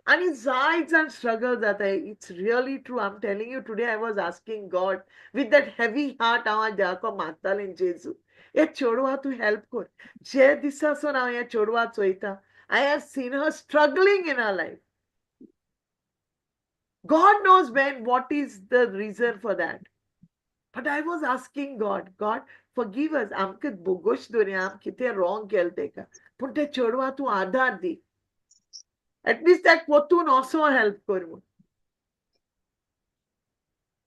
आनी जायत जाण स्ट्रगल जाता. It's really true, I am telling you. Today I was asking God with that heavy heart. हांव आज देवाको मागतालें, जेजू, हे चेडवा तूं हेल्प कर. जे दिसासून हांव ह्या चेडवा चोयता, I have seen her struggling in her life. God knows when, what is the reason for that. But I was asking God, God, forgive us. आमकां बोगोश दवरी, आम कितें रॉंग केलें तेका, पूण ते चेडवा तूं आदार दी, एटलिस्ट ताका परतून असो हेल्प कर म्हूण.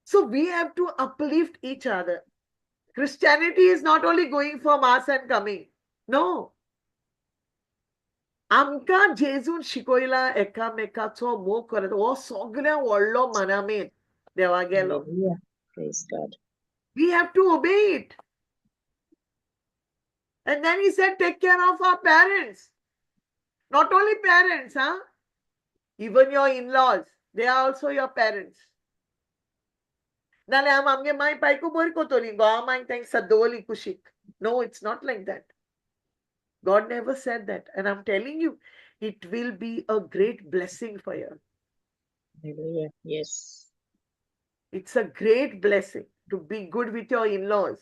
So we have to uplift each other. Christianity is not only going for mass and coming. No. आमकां जेजून शिकयला एकामेकाचो मोग करत, हो सगळ्या व्हडलो मनामेत देवा गेलो. Hallelujah. Praise God. We have to obey it. And then he said, take care of our parents. Not only parents, huh? Even your in-laws, they are also your parents. नाल्यार आम आमगे माय पायकू बरी कोतोली, घोवा मायक तांकां सद्दवली कुशीक. No, it's not like that. God never said that. And I'm telling you, it will be a great blessing for you. Hallelujah. Yes. It's a great blessing to be good with your in-laws.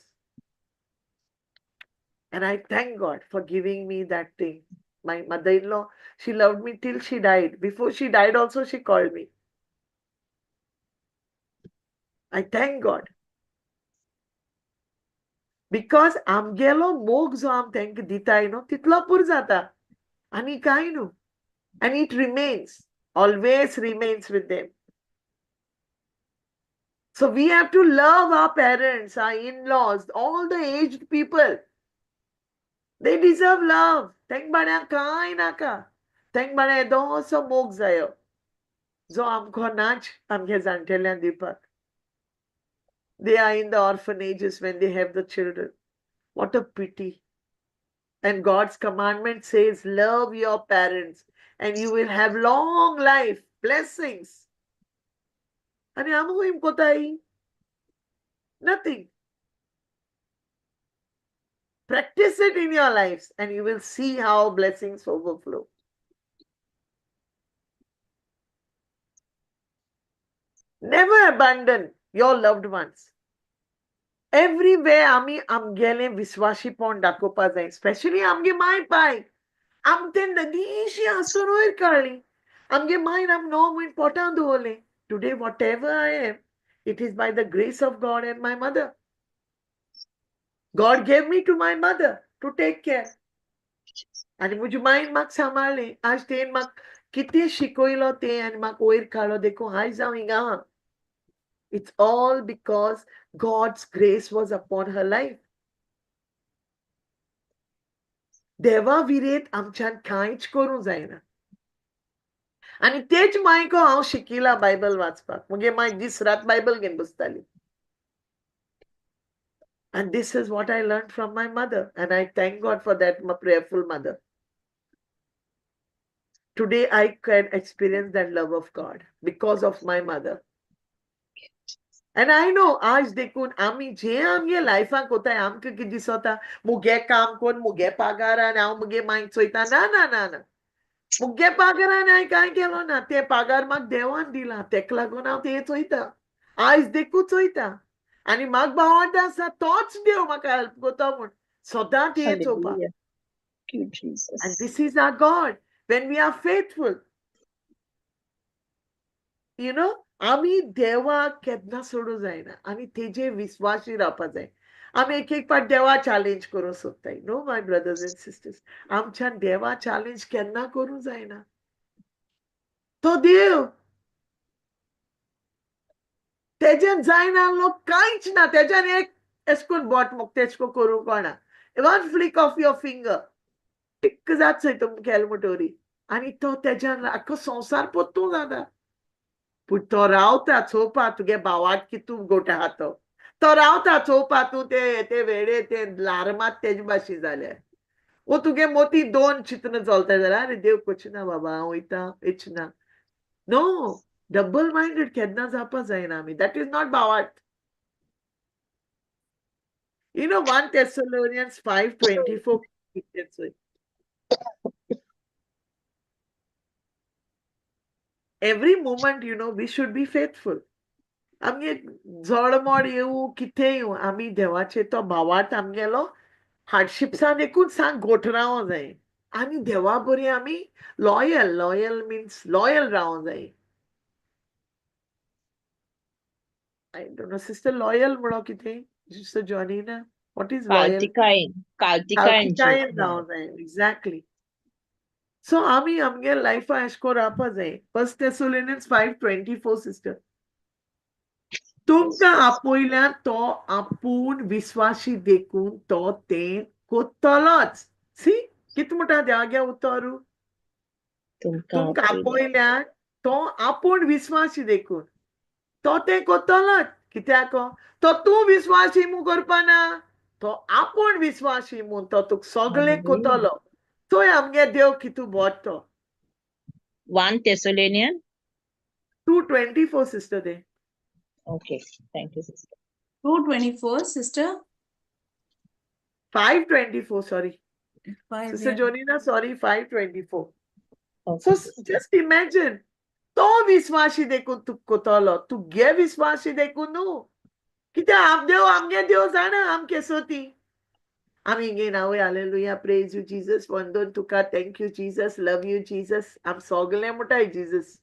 And I thank God for giving me that thing. My mother-in-law, she loved me till she died. Before she died also, she called me. I thank God. Because आमगेलो मोग जो आम तांकां दिताय न्हू, तितलो पुरो जाता, आनी कांय न्हू. And it remains, always remains with them. So we have to love our parents, our in-laws, all the aged people. They deserve love. तांकां बाड्या कांय नाका, तांकां बाड्या येदोसो मोग जायो जो आमकां नाच आमगे जाणटेल्यांक दिवपाक. They are in the orphanages when they have the children. What a pity. And God's commandment says, love your parents and you will have long life, blessings. And आम कोताय? Nothing. Practice it in your lives and you will see how blessings overflow. Never abandon your loved ones. Everywhere आमी आमगेलें विस्वाशीपण दाखोवपा जाय, specially आमगे माय पाय. आम ते नदीशी आसून वयर काडली, आमगे मायन आम 9 म्हयने पोटान दवरलें. Today whatever I am, it is by the grace of God and my mother. God gave me to my mother to take care. आनी म्हजी मायन म्हाका सांबाळ्ळें. आज तेणें म्हाका कितें शिकयलो तें आनी म्हाका वयर काडलो, देखून आयज हांव हिंगा आहा. It's all because God's grace was upon her life. देवा विरेत आमच्यान कांयच करूंक जायना. आनी तेच मायको हांव शिकिलां बायबल वाचपाक. मुगे माय दीस रात बायबल घेवन बसताली. And this is what I learned from my mother. And I thank God for that, my prayerful mother. Today I can experience that love of God because of my mother. And I know, आज देखून आमी जे आमगे लायफाक कोताय, आमकां कितें दिसता, मुगे काम कोन्न मुगे पागारान हांव मुगे मायक चोयता. ना ना ना ना, मुगे पागारान हांवें कांय केलो ना, ते पागार म्हाका देवान दिला, तेका लागून हांव ते चोयता, आयज देखून चोयता. आनी म्हाका भावार्थ आसा तोच देव म्हाका हेल्प करता म्हूण सदां ते चोवपाक. And this is our God when we are faithful. You know, आमी देवाक केन्ना सोडूं जायना आनी तेजे विस्वाशी रावपा जाय. आमी एक एक पाट देवा चॅलेंज करूंक सोदताय. No my brothers and sisters, आमच्यान देवा चॅलेंज केन्ना करूंक जायना. तो देव तेज्यान जायना लोक कांयच ना. तेज्यान एक एश कोन बोट मोग तेश कोन करूंक कोणा, one flick of your finger tikka जात चोय तुमकां केलें म्हणटरी, आनी तो तेज्यान आख्खो संवसार पोत्तूं जाता. पूण तो रावता चोवपा तुगे भावाक कितू गोट आहा तो, तो रावता चोवपा तूं ते ते वेडे ते लारमात तेजे भाशेन जाल्यार, वो तुगे मोती दोन चित्र चलता जाल्यार अरे देव कोच ना बाबा हांव वयता हेच ना. नो, डबल मायंडेड केन्ना जावपा जायना आमी. That is not भावार्थ. You know, 1 Thessalonians 5:24. Every moment, you know, we should be faithful. आमगे जडमड येवं कितें येवं, आमी देवाचे तो भावार्थ आमगेलो हार्डशिप्सान एकूच सांग गोठ रावों जाय आनी देवा बरी आमी लॉयल, लॉयल मिन्स लॉयल रावों जाय. I don't know, sister, loyal म्हणो कितें? Sister Johnina, what is loyal? काळतिकायेन, काळतिकायेन काळतिकायेन रावों जाय, एक्झॅक्टली. सो आमी आमगे लायफा एश कोन रावपा जाय. 1 Thessalonians 5:24 sister. तुमकां आपयल्यार तो आपूण विस्वाशी देखून तो तें कोत्तलोच. सी कितें म्हणटा देवागे उतर? तुमकां तुमकां आपयल्यार आपयल्यार तो आपूण विस्वासी देखून तो तें कोत्तलोच. कित्याक तो तूं विस्वासी म्हूण करपाना, तो आपूण विस्वासी म्हूण तो तुका सगळें हालेलुया. कोत्तलो. थंय आमगे देव कितू बोरो तो. 1 Thessalonian 2:24 sister ते. Okay, thank you sister. 2:24, sister. 5:24, sorry. 5, sister yeah. Jonina, sorry, 5:24. Okay so sister. Just imagine, तो विस्वासी देखून तुका कोतलो, तुगे विस्वासी देखून न्हू. कित्याक देव आमगे देव जाणा आम केसो ती. आमी गे नावय हालेलुया, प्रेज you Jesus, वंदन तुका, thank you Jesus, love you Jesus, आम सगळे म्हणटाय जीजस.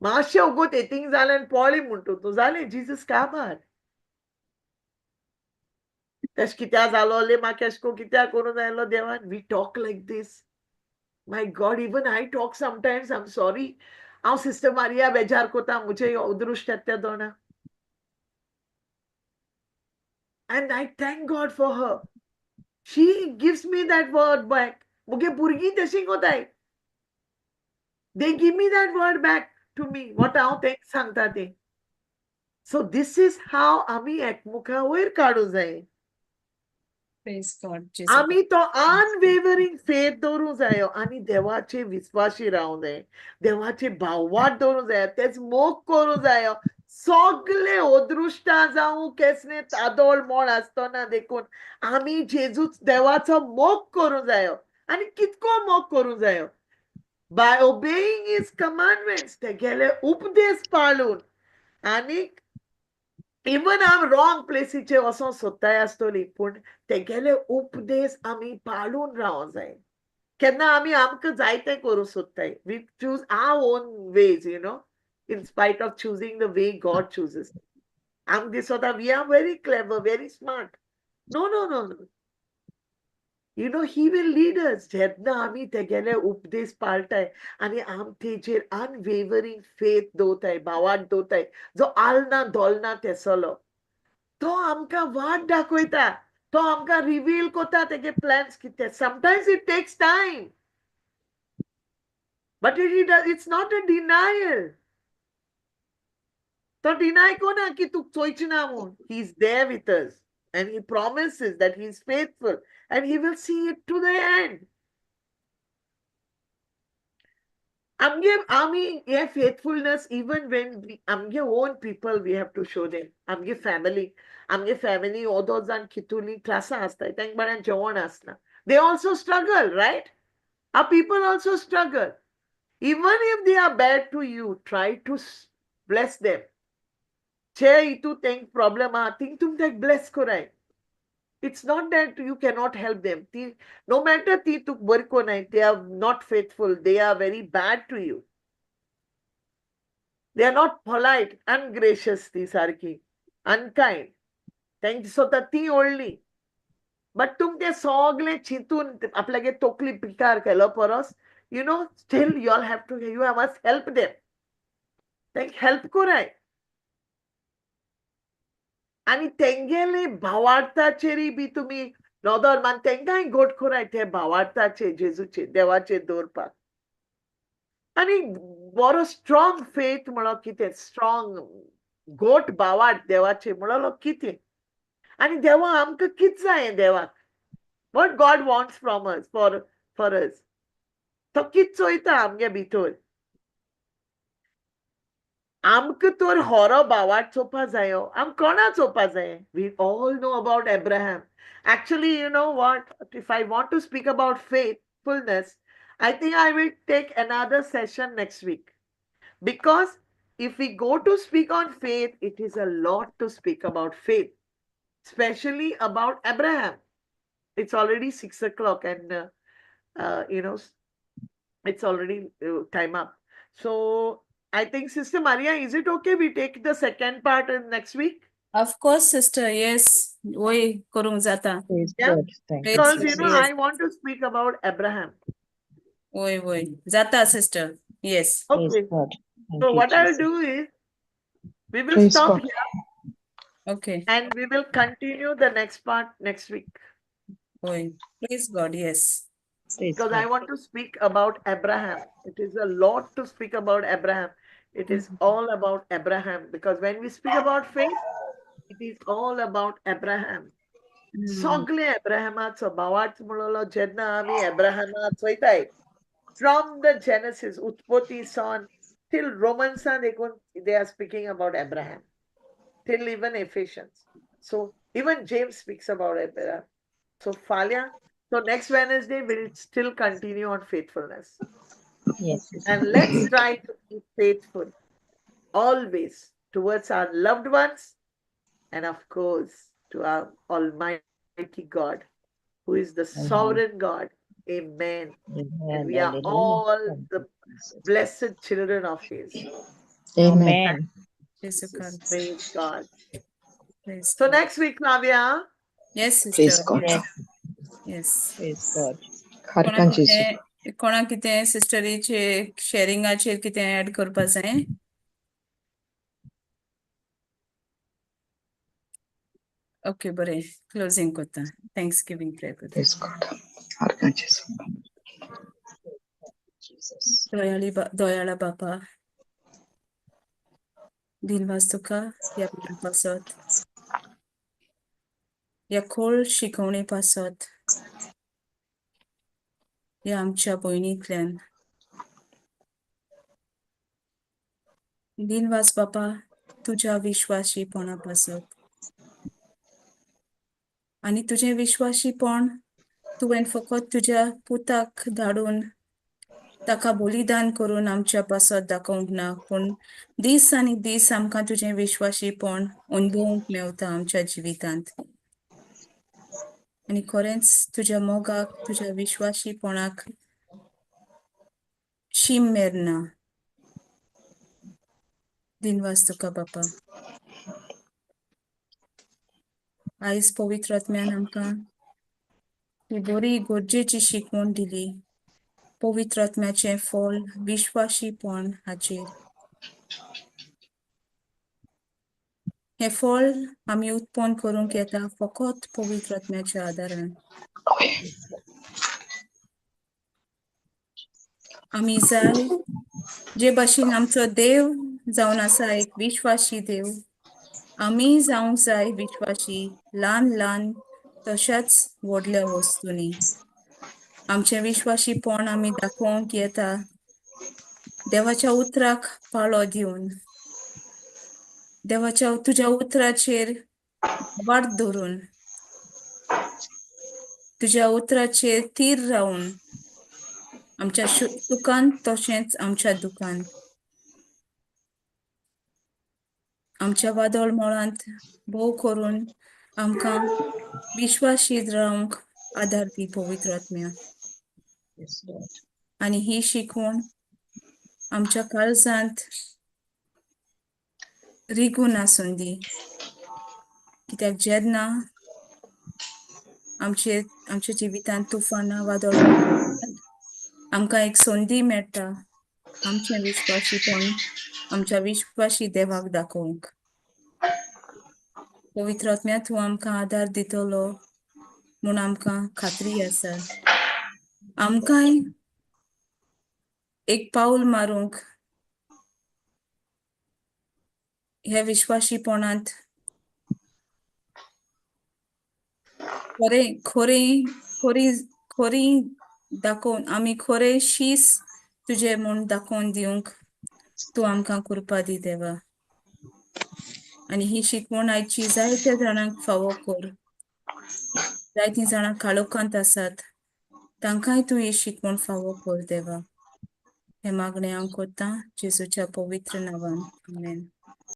मातशें वगत एथिंग जालें आनी पळय म्हणटा तूं, जालें जीजस काबार. तेश कित्याक जालोलें म्हाका एशें कोन्न कित्याक करूं जाय देवान. We talk like this. My God, even I talk sometimes, I am sorry. हांव सिस्टर मारिया बेजार कोता, म्हजे अदृश्ट येता ते दोना. And I thank God for her. She gives me that word back. मुगे भुरगीं तशीं कोताय. They give me that word back to me. What हांव तेंक सांगता तें. So this is how आमी एकमुखा वयर काडूं जाय. Praise God, Jesus. आमी तो अनवेवरिंग फेथ दवरूंक जायो आनी देवाचे विस्वाशी रावूंक जाय, देवाचे भावार्थ दवरूंक जाय, तेच मोग करूंक जायो. सगळे अदृश्टां जावं केसले तादोळ मोळ आसतना देखून आमी जेजूच देवाचो मोग करूंक जायो. आनी कितको मोग करूंक जायो? बाय ओबेईंग his commandments, तेगेले उपदेश पाळून. आनी इवन आम रॉंग प्लेसीचेर वचोंक सोदताय आसतली, पूण तेगेले उपदेश आमी पाळून रावंक जाय. केन्ना आमी आमकां जाय तें करूंक सोदताय. We choose our own ways, you know, in spite of choosing the way God chooses. आमकां दिसता we are very clever, very smart. No, no, no, no. You know, he will lead us. जेन्ना आमी तेगेले उपदेश पाळटाय आनी आम तेजेर unwavering faith दवरताय, भावार्थ दवरताय, जो आलना धोलना तेसलो, तो आमकां वाट दाखयता, तो आमकां रिवील करता तेगे प्लॅन्स कितें. Sometimes it takes time, but it's not a denial. तो डिनाय कोना की तूं चोयची ना म्हूण. He is there with us and he promises that he is faithful and he will see it to the end. आमगे आमी हे faithfulness even when आमगे own people we have to show them. आमगे फॅमिली, आमगे family ओदो जाण कितुली क्लासां आसताय, तांकां बऱ्यान जेवण आसना. They also struggle, right? Our people also struggle. Even if they are bad to you, try to bless them. जे हितू तेंक प्रॉब्लम आहा थिंग तुमी तेक ब्लेस कराय. It's not that you cannot help them. ती नो मॅटर ती तुका बरी कोनाय, they are not faithful, they are very bad to you, they are not polite, ungracious, ती सारकी अनकायंड. तांकां दिसता ती व्हडली, बट तुमी तें सगळें चिंतून आपल्यागे तकली पिकार केलो परस, you know, still you all have to, you must help them. तांकां हेल्प कराय आनी तेंगेले भावार्थाचेरय बी तुमी नदर मान, तेंकांय गोट कराय ते भावार्थाचे जेजूचे देवाचे दवरपाक. आनी बरो स्ट्रॉंग फेथ म्हणो कितें, स्ट्रॉंग गोट भावार्थ देवाचे म्हणलो कितें. आनी देवा आमकां कितें जाय देवाक, what God wants from us, for us. तो कितें चोयता आमगे भितर. आमकां तर होरो भावार्थ चोवपा जायो, आम कोणा चोवपा जाय. We all know about Abraham. Actually, you know what, if I want to speak about faithfulness, I think I will take another session next week. Because if we go to speak on faith, it is a lot to speak about faith, especially about Abraham. It's already 6 o'clock and, you know, it's already time up. So I think, Sister Maria, is it okay we take the second part in next week? Of course, sister. Yes. Oy, करूंक जाता. Praise Yeah. God. Thank you, Because, you sister. know, Yes. I want to speak about Abraham. Oy, oy. Jata, sister. Yes. Praise Okay. God. Thank So you, what I'll Jesus. do is, we will Praise stop God. here Okay. and we will continue the next part next week. Oy. Praise God. Yes. Praise Because I God. want to speak about Abraham. It is a lot to speak about Abraham. It is all about Abraham because when we speak about faith, it is all about Abraham. सगळे अब्राहमाचो भावार्थ म्हणलो जेन्ना आमी अब्राहमाक चोयताय from the Genesis उत्पत्ती सावन till रोमन्सान देखून they are speaking about Abraham till even Ephesians. So even James speaks about Abraham. So फाल्यां, so next Wednesday we'll still continue on faithfulness. Yes, sister. And let's try to be faithful always towards our loved ones and of course to our Almighty God, who is the Amen. sovereign God. Amen. And Amen. we are Hallelujah. all Thank the you, Jesus. blessed children of His. Amen. Amen. Jesu God. Praise God. Praise So God. next week, Flavia, Yes, Praise sister. God. Yes, Yes. praise God. कोणा हरकान जेजू. कितें कोणा कितें सिस्टरीचे शेरिंगाचेर कितें add करपा जाय? Okay बरें, closing करता, thanks giving prayer करता. Praise God. हरकान जेजू. Jesus. दयाळी दयाळा बापा, दिनवास तुका ह्या वेळा पासत, ह्या खोल शिकवणे पासत, ह्या आमच्या भयणींतल्यान. दिनवास बापा तुज्या विश्वाशीपणा पासत आनी तुजें विश्वाशीपण तुवें फकत तुज्या पुताक धाडून ताका बलिदान करून आमच्या पासत दाखोवंक ना, पूण दीस आनी दीस आमकां तुजें विश्वाशीपण अनुभवूंक मेवता आमच्या जिवितांत. आनी खरेंच तुज्या मोगाक, तुज्या विश्वाशीपणाक शीम मेर ना. दिनवास तुका बापा. आयज पवित्र आत्म्यान आमकां ही बरी गरजेची शिकवण दिली, पवित्र आत्म्याचें फळ विश्वाशीपण हाचेर. हें फळ आमी उत्पन्न करूंक येता फकत पवित्र आत्म्याच्या आदारान. आमी जाय जे भाशेन आमचो देव जावन आसा एक विश्वासी देव, आमी जावंक जाय विश्वासी ल्हान ल्हान तशाच व्हडल्या वस्तूंनी. आमचें विश्वासीपण आमी दाखोवंक येता देवाच्या उतराक पाळो दिवन, देवाच्या तुज्या उतराचेर वाट धरून, तुज्या उतराचेर थीर रावन आमच्या सुखान तशेंच आमच्या दुखान, आमच्या वादळ मळांत भोव करून आमकां विश्वाशी रावंक आदार दी पवित्र आत्म्या. Yes, Lord. आनी ही शिकवण आमच्या काळजांत रिगून आसून दी, कित्याक जेन्ना आमचे आमच्या जिवितांत तुफानां वादळ आमकां एक संदी मेळटा आमचें विश्वासीपण आमच्या विश्वासी देवाक दाखोवंक. पवित्र आत्म्या तूं आमकां आदार दितलो म्हूण आमकां खात्री आसा. आमकांय एक पावल मारूंक ह्या विश्वासीपणांत खरें खरें खरी खरी दाखोवन आमी खरें शीस तुजें म्हूण दाखोवन दिवंक तूं आमकां कृपा दी देवा. आनी ही शिकवण आयची जायत्या जाणांक फावो कर. जायतीं जाणां काळोखांत आसात तांकांय तूं ही शिकवण फावो कर देवा. हें मागणें हांव करतां जेजूच्या पवित्र नांवान. आमेन.